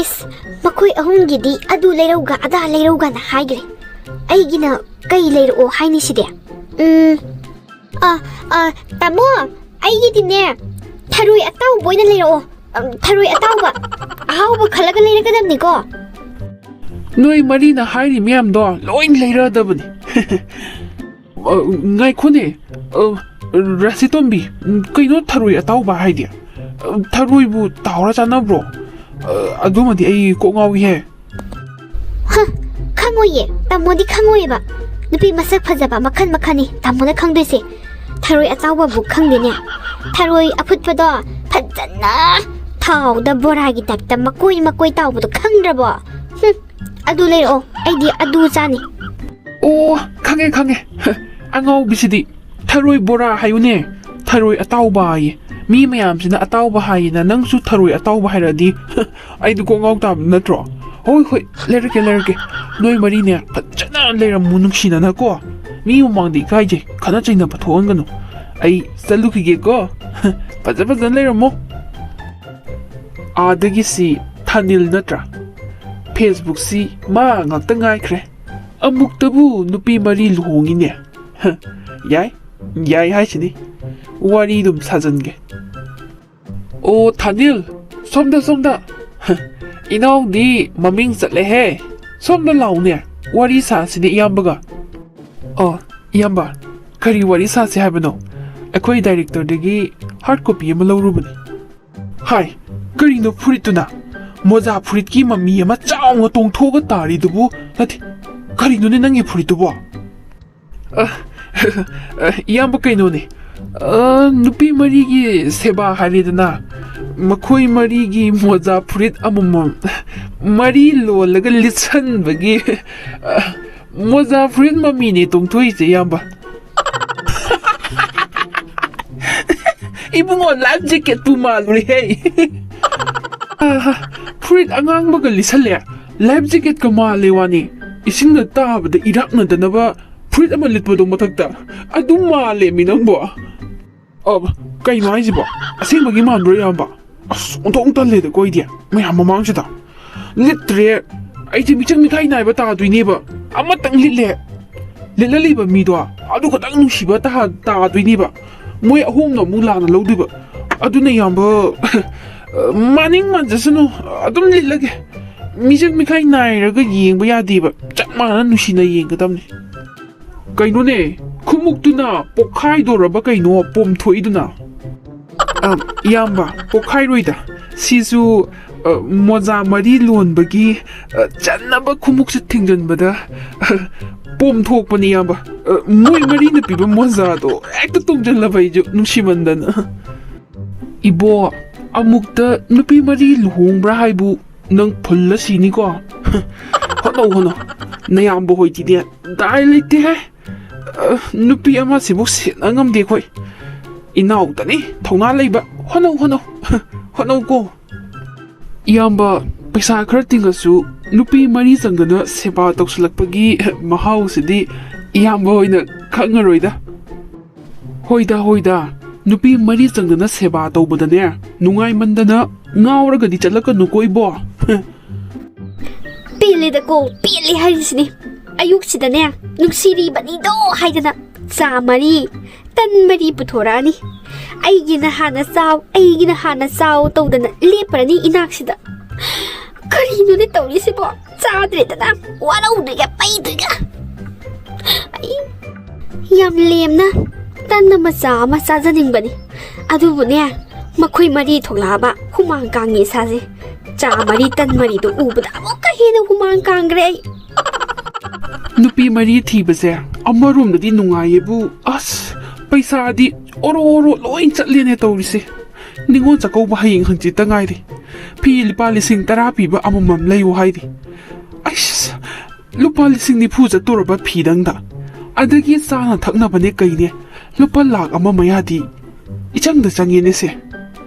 ꯏꯁ, ꯃꯈꯣꯏ ꯑꯍꯨꯝꯒꯤꯗꯤ ꯑꯗꯨ ꯂꯩꯔꯧꯒ ꯑꯗꯥ ꯂꯩꯔꯧꯒꯅ ꯍꯥꯏꯈ꯭ꯔꯦ꯫ ꯑꯩꯒꯤꯅ ꯀꯩ ꯂꯩꯔꯛꯑꯣ ꯍꯥꯏꯅꯤ ꯁꯤꯗꯤ? ꯎꯝ, ꯑ, ꯑ, ꯇꯥꯃꯣ, ꯑꯩꯒꯤꯗꯤꯅꯦ ꯊꯔꯣꯏ ꯑꯇꯥꯎꯕ ꯑꯣꯏꯅ ꯂꯩꯔꯛꯑꯣ꯫ ꯑꯝ, ꯊꯔꯣꯏ ꯑꯇꯥꯎꯕ꯫ ꯑꯍꯥꯎꯕ ꯈꯜꯂꯒ ꯂꯩꯔꯛꯀꯗꯕꯅꯤꯀꯣ꯫ ꯅꯣꯏ ꯃꯔꯤꯅ ꯍꯥꯏꯔꯤ ꯃꯌꯥꯝꯗꯣ ꯂꯣꯏ ꯂꯩꯔꯛꯑꯗꯕꯅꯤ꯫ ꯑ, ꯉꯥꯏꯈꯣꯅꯦ, ꯑ, ꯔꯥꯁꯤꯇꯣꯝꯕꯤ, ꯀꯩꯅꯣ ꯊꯔꯣꯏ ꯑꯇꯥꯎꯕ ꯍꯥꯏꯗꯤ? ꯑ, ꯊꯔꯣꯏꯕꯨ ꯇꯥꯎꯔ ꯆꯥꯅꯕ꯭ꯔꯣ? ꯑ, ꯑꯗꯨꯃꯗꯤ ꯑꯩ ꯀꯣꯛ ꯉꯥꯎꯏꯍꯦ꯫ ꯍ, ꯈꯪꯉꯣꯏꯌꯦ꯫ ꯇꯥꯃꯣꯗꯤ ꯈꯪꯉꯣꯏꯌꯦꯕ꯫ ꯅꯨꯄꯤ ꯃꯁꯛ ꯐꯖꯕ ꯃꯈꯜ ꯃꯈꯜꯅꯤ ꯇꯥꯃꯣꯅ ꯈꯪꯗꯣꯏꯁꯦ꯫ ꯊꯔꯣꯏ ꯑꯇꯥꯎꯕꯕꯨ ꯈꯪꯗꯦꯅꯦ꯫ ꯊꯔꯣꯏ ꯑꯐꯨꯠꯄꯗꯣ ꯐꯖꯅ ꯊꯥꯎꯗ ꯕꯣꯔꯥꯒꯤ ꯇꯥꯏꯞꯇ ꯃꯀꯣꯏ ꯃꯀꯣꯏ ꯇꯥꯎꯕꯗꯣ ꯈꯪꯗ꯭ꯔꯕꯣ? ꯍꯨꯝ, ꯑꯗꯨ ꯂꯩꯔꯛꯑꯣ, ꯑꯩꯗꯤ ꯑꯗꯨ ꯆꯥꯅꯤ꯫ ꯑꯣ, ꯈꯪꯉꯦ, ꯈꯪꯉꯦ꯫ ꯑꯉꯥꯎꯕꯤꯁꯤꯗꯤ꯫ ꯊꯔꯣꯏ ꯕꯣꯔꯥ ꯍꯥꯏꯌꯨꯅꯦ꯫ ꯊꯔꯣꯏ ꯑꯇꯥꯎꯕ ꯍꯥꯏꯌꯦ꯫ ꯃꯤ ꯃꯌꯥꯝꯁꯤꯅ ꯑꯇꯥꯎꯕ ꯍꯥꯏꯌꯦꯅ ꯅꯪꯁꯨ ꯊꯔꯣꯏ ꯑꯇꯥꯎꯕ ꯍꯥꯏꯔꯛꯑꯗꯤ ꯑꯩꯗꯤ ꯀꯣꯛ ꯉꯥꯎ ꯇꯥꯕ ꯅꯠꯇ꯭ꯔꯣ? ꯍꯣꯏ, ꯍꯣꯏ, ꯂꯩꯔꯛꯀꯦ, ꯂꯩꯔꯛꯀꯦ꯫ ꯅꯣꯏ ꯃꯔꯤꯅꯦ ꯐꯖꯅ ꯂꯩꯔꯝꯃꯨ ꯅꯨꯡꯁꯤꯅꯅꯀꯣ꯫ ꯃꯤ ꯃꯃꯥꯡꯗ ꯏꯀꯥꯏꯖꯩ, ꯈꯠꯅ ꯆꯩꯅꯕ ꯊꯣꯛꯍꯟꯒꯅꯨ꯫ ꯑꯩ ꯆꯠꯂꯨꯈꯤꯒꯦꯀꯣ꯫ ꯐꯖ ꯐꯖꯅ ꯂꯩꯔꯝꯃꯣ꯫ ꯑꯥꯗꯒꯤꯁꯤ ꯊꯥꯅꯤꯜ ꯅꯠꯇ꯭ꯔꯥ? Facebookꯁꯤ ꯃꯥ ꯉꯥꯛꯇ ꯉꯥꯏꯈ꯭ꯔꯦ꯫ ꯑꯃꯨꯛꯇꯕꯨ ꯅꯨꯄꯤ ꯃꯔꯤ ꯂꯨꯍꯣꯡꯉꯤꯅꯦ꯫ ꯌꯥꯏ, ꯌꯥꯏ ꯍꯥꯏꯁꯤꯅꯤ꯫ ꯋꯥꯔꯤ ꯑꯗꯨꯝ ꯁꯥꯖꯟꯒꯦ꯫ ꯑꯣ, ꯊꯥꯅꯤꯜ, ꯁꯣꯝꯗ, ꯁꯣꯝꯗ꯫ ꯏꯅꯥꯎꯗꯤ ꯃꯃꯤꯡ ꯆꯠꯂꯦꯍꯦ꯫ ꯁꯣꯝꯗ ꯂꯥꯎꯅꯦ, ꯋꯥꯔꯤ ꯁꯥꯁꯤꯅꯦ ꯏꯌꯥꯝꯕꯒ꯫ ꯑꯣ, ꯏꯌꯥꯝꯕ, ꯀꯔꯤ ꯋꯥꯔꯤ ꯁꯥꯁꯤ ꯍꯥꯏꯕꯅꯣ? ꯑꯩꯈꯣꯏ directorꯗꯒꯤ hard copy ꯑꯃ ꯂꯧꯔꯨꯕꯅꯤ꯫ ꯍꯥꯏ, ꯀꯔꯤꯅꯣ ꯐꯨꯔꯤꯠꯇꯨꯅ? ꯃꯣꯖꯥ ꯐꯨꯔꯤꯠꯀꯤ ꯃꯃꯤ ꯑꯃ ꯆꯥꯎꯅ ꯇꯣꯡꯊꯣꯛꯑꯒ ꯇꯥꯔꯤꯗꯨꯕꯨ? ꯅꯠꯇꯦ, ꯀꯔꯤꯅꯣꯅꯦ ꯅꯪꯒꯤ ꯐꯨꯔꯤꯠꯇꯨꯕꯣ? ꯑ, ꯑ, ꯏꯌꯥꯝꯕ ꯀꯩꯅꯣꯅꯦ, ꯑ, ꯅꯨꯄꯤ ꯃꯔꯤꯒꯤ ꯁꯦꯕꯥ ꯍꯥꯏꯔꯦꯗꯅ, ꯃꯈꯣꯏ ꯃꯔꯤꯒꯤ ꯃꯣꯖꯥ ꯐꯨꯔꯤꯠ ꯑꯃꯃꯝ ꯃꯔꯤ ꯂꯣꯜꯂꯒ ꯂꯤꯠꯁꯟꯕꯒꯤ, ꯑ, ꯃꯣꯖꯥ ꯐꯨꯔꯤꯠ ꯃꯃꯤꯅꯦ ꯇꯣꯡꯊꯣꯛꯏꯁꯦ, ꯏꯌꯥꯝꯕ꯫ ꯏꯕꯨꯡꯉꯣ, life jacketꯄꯨ ꯃꯥꯜꯂꯨꯔꯦꯍꯦ꯫ ꯑꯍ, ꯐꯨꯔꯤꯠ ꯑꯉꯥꯡꯕꯒ ꯂꯤꯠꯁꯜꯂꯦ, life jacketꯀ ꯃꯥꯜꯂꯦ ꯋꯥꯅꯤ꯫ ꯏꯁꯤꯡꯗ ꯇꯥꯕꯗ ꯏꯔꯥꯛꯅꯗꯅꯕ ꯐꯨꯔꯤꯠ ꯑꯃ ꯂꯤꯠꯄꯗꯣ ꯃꯊꯛꯇ, ꯑꯗꯨ ꯃꯥꯜꯂꯦꯃꯤ ꯅꯪꯕꯣ꯫ ꯑ, ꯀꯩꯅꯣ ꯍꯥꯏꯁꯤꯕꯣ? ꯑꯁꯦꯡꯕꯒꯤ ꯃꯥꯟꯕ꯭ꯔꯣ, ꯏꯌꯥꯝꯕ? ꯑꯁ, ꯑꯣꯟꯊꯣꯛ ꯇꯜꯂꯦꯗꯀꯣ ꯑꯩꯗꯤ꯫ ꯃꯌꯥꯝ ꯃꯃꯥꯡꯁꯤꯗ ꯂꯤꯠꯇ꯭ꯔꯦ꯫ ꯑꯩꯁꯦ ꯃꯤꯆꯪ ꯃꯤꯈꯥꯏ ꯅꯥꯏꯕ ꯇꯥꯗꯣꯏꯅꯦꯕ꯫ ꯑꯃꯇꯪ ꯂꯤꯠꯂꯦ꯫ ꯂꯤꯠꯂꯜꯂꯤꯕ ꯃꯤꯗꯣ ꯑꯗꯨ ꯈꯛꯇꯪ ꯅꯨꯡꯁꯤꯕ ꯇꯥ-, ꯇꯥꯗꯣꯏꯅꯦꯕ꯫ ꯃꯣꯏ ꯑꯍꯨꯝꯅ ꯑꯃꯨꯛ ꯂꯥꯟꯅ ꯂꯧꯗꯣꯏꯕ꯫ ꯑꯗꯨꯅ, ꯏꯌꯥꯝꯕ, ꯃꯥꯅꯤꯡ ꯃꯥꯟꯖꯁꯅꯨ, ꯑꯗꯨꯝ ꯂꯤꯠꯂꯒꯦ꯫ ꯃꯤꯆꯪ ꯃꯤꯈꯥꯏ ꯅꯥꯏꯔꯒ ꯌꯦꯡꯕ ꯌꯥꯗꯦꯕ꯫ ꯆꯞ ꯃꯥꯟꯅꯅ ꯅꯨꯡꯁꯤꯅ ꯌꯦꯡꯒꯗꯕꯅꯤ꯫ ꯀꯩꯅꯣꯅꯦ, ꯈꯨꯃꯨꯛꯇꯨꯅ ꯄꯣꯛꯈꯥꯏꯗꯣꯔꯕ ꯀꯩꯅꯣ ꯄꯣꯝꯊꯣꯛꯏꯗꯨꯅ? ꯑ, ꯏꯌꯥꯝꯕ, ꯄꯣꯛꯈꯥꯏꯔꯣꯏꯗ꯫ ꯁꯤꯁꯨ ꯑ, ꯃꯣꯖꯥ ꯃꯔꯤ ꯂꯣꯟꯕꯒꯤ, ꯑ, ꯆꯟꯅꯕ ꯈꯣꯡꯎꯞꯁꯦ ꯊꯤꯡꯖꯤꯟꯕꯗ, ꯑ, ꯄꯣꯝꯊꯣꯛꯄꯅꯤ, ꯏꯌꯥꯝꯕ꯫ ꯑ, ꯃꯣꯏ ꯃꯔꯤꯅ ꯄꯤꯕ ꯃꯣꯖꯥꯗꯣ ꯍꯦꯛꯇ ꯇꯣꯡꯁꯤꯜꯂꯕ ꯑꯩꯁꯨ ꯅꯨꯡꯁꯤꯃꯟꯗꯅ꯫ ꯏꯕꯣ, ꯑꯃꯨꯛꯇ ꯅꯨꯄꯤ ꯃꯔꯤ ꯂꯨꯍꯣꯡꯕ꯭ꯔꯥ ꯍꯥꯏꯕꯨ ꯅꯪ ꯐꯨꯜꯂ ꯁꯤꯅꯤꯀꯣ꯫ ꯍꯣꯠꯅꯧ, ꯍꯣꯠꯅꯧ꯫ ꯅꯌꯥꯝꯕ ꯍꯣꯏꯗꯤꯅꯦ ꯗꯥꯏ ꯂꯩꯇꯦꯍꯦ꯫ ꯑ, ꯅꯨꯄꯤ ꯑꯃꯁꯤꯕꯨ ꯁꯦꯟꯅ ꯉꯝꯗꯦ ꯑꯩꯈꯣꯏ꯫ ꯏꯅꯥꯎꯇꯅꯤ ꯊꯧꯅꯥ ꯂꯩꯕ꯫ ꯍꯣꯠꯅꯧ, ꯍꯣꯠꯅꯧ꯫ ꯍꯣꯠꯅꯧꯀꯣ꯫ ꯏꯌꯥꯝꯕ, ꯄꯩꯁꯥ ꯈꯔ ꯇꯤꯡꯉꯁꯨ ꯅꯨꯄꯤ ꯃꯔꯤ ꯆꯪꯗꯅ ꯁꯦꯕꯥ ꯇꯧꯁꯤꯜꯂꯛꯄꯒꯤ ꯃꯍꯥꯎꯁꯤꯗꯤ ꯏꯌꯥꯝꯕ ꯍꯣꯏꯅ ꯈꯪꯉꯔꯣꯏꯗ꯫ ꯍꯣꯏꯗ, ꯍꯣꯏꯗ, ꯅꯨꯄꯤ ꯃꯔꯤ ꯆꯪꯗꯅ ꯁꯦꯕꯥ ꯇꯧꯕꯗꯅꯦ, ꯅꯨꯡꯉꯥꯏꯃꯟꯗꯅ ꯉꯥꯎꯔꯒꯗꯤ ꯆꯠꯂꯛꯀꯅꯨꯀꯣ ꯏꯕꯣ꯫ ꯄꯦꯜꯂꯦꯗꯀꯣ, ꯄꯦꯜꯂꯦ ꯍꯥꯏꯔꯤꯁꯤꯅꯤ꯫ ꯑꯌꯨꯛꯁꯤꯗꯅꯦ, "ꯅꯨꯡꯁꯤꯔꯤꯕꯅꯤꯗꯣ" ꯍꯥꯏꯗꯅ ꯆꯥ ꯃꯔꯤ, ꯇꯟ ꯃꯔꯤ ꯄꯨꯊꯣꯔꯛꯑꯅꯤ꯫ "ꯑꯩꯒꯤꯅ ꯍꯥꯟꯅ ꯆꯥꯎ, ꯑꯩꯒꯤꯅ ꯍꯥꯟꯅ ꯆꯥꯎ" ꯇꯧꯗꯅ ꯂꯦꯞꯄꯔꯅꯤ ꯏꯅꯥꯛꯁꯤꯗ꯫ ꯀꯔꯤꯅꯣꯅꯦ ꯇꯧꯔꯤꯁꯤꯕꯣ? ꯆꯥꯗ꯭ꯔꯦꯗꯅ ꯋꯥꯔꯧꯗꯣꯏꯒ ꯄꯩꯗꯣꯏꯒ꯫ ꯑꯩ ꯌꯥꯝ ꯂꯦꯝꯅ ꯇꯟ ꯑꯃ ꯆꯥ ꯑꯃ ꯆꯥꯖꯅꯤꯡꯕꯅꯤ꯫ ꯑꯗꯨꯕꯨꯅꯦ, ꯃꯈꯣꯏ ꯃꯔꯤ ꯊꯣꯛꯂꯛꯑꯕ ꯍꯨꯃꯥꯡ ꯀꯥꯡꯉꯤ ꯏꯁꯥꯁꯦ꯫ ꯆꯥ ꯃꯔꯤ, ꯇꯟ ꯃꯔꯤꯗꯣ ꯎꯕꯗ ꯑꯃꯨꯛꯀ ꯍꯦꯟꯅ ꯍꯨꯃꯥꯡ ꯀꯥꯡꯈ꯭ꯔꯦ ꯑꯩ꯫ ꯅꯨꯄꯤ ꯃꯔꯤ ꯊꯤꯕꯁꯦ ꯑꯃꯔꯣꯝꯗꯗꯤ ꯅꯨꯡꯉꯥꯏꯌꯦꯕꯨ, ꯑꯁ, ꯄꯩꯁꯥꯗꯤ ꯑꯣꯔꯣ ꯑꯣꯔꯣ ꯂꯣꯏ ꯆꯠꯂꯦꯅꯦ ꯇꯧꯔꯤꯁꯦ꯫ ꯅꯤꯉꯣꯜ ꯆꯥꯛꯀꯧꯕ ꯍꯌꯦꯡ ꯍꯪꯆꯤꯠꯇ ꯉꯥꯏꯔꯦ꯫ ꯐꯤ ꯂꯨꯄꯥ ꯂꯤꯁꯤꯡ ꯇꯔꯥ ꯄꯤꯕ ꯑꯃꯃꯝ ꯂꯩꯌꯨ ꯍꯥꯏꯔꯤ꯫ ꯑꯩꯁ, ꯂꯨꯄꯥ ꯂꯤꯁꯤꯡ ꯅꯤꯐꯨ ꯆꯠꯇꯣꯔꯕ ꯐꯤꯗꯪꯗ꯫ ꯑꯗꯒꯤ ꯆꯥꯅ ꯊꯛꯅꯕꯅꯦ ꯀꯩꯅꯦ, ꯂꯨꯄꯥ ꯂꯥꯛ ꯑꯃ ꯃꯌꯥꯗꯤ ꯏꯆꯪꯗ ꯆꯪꯉꯦꯅꯦ ꯁꯦ꯫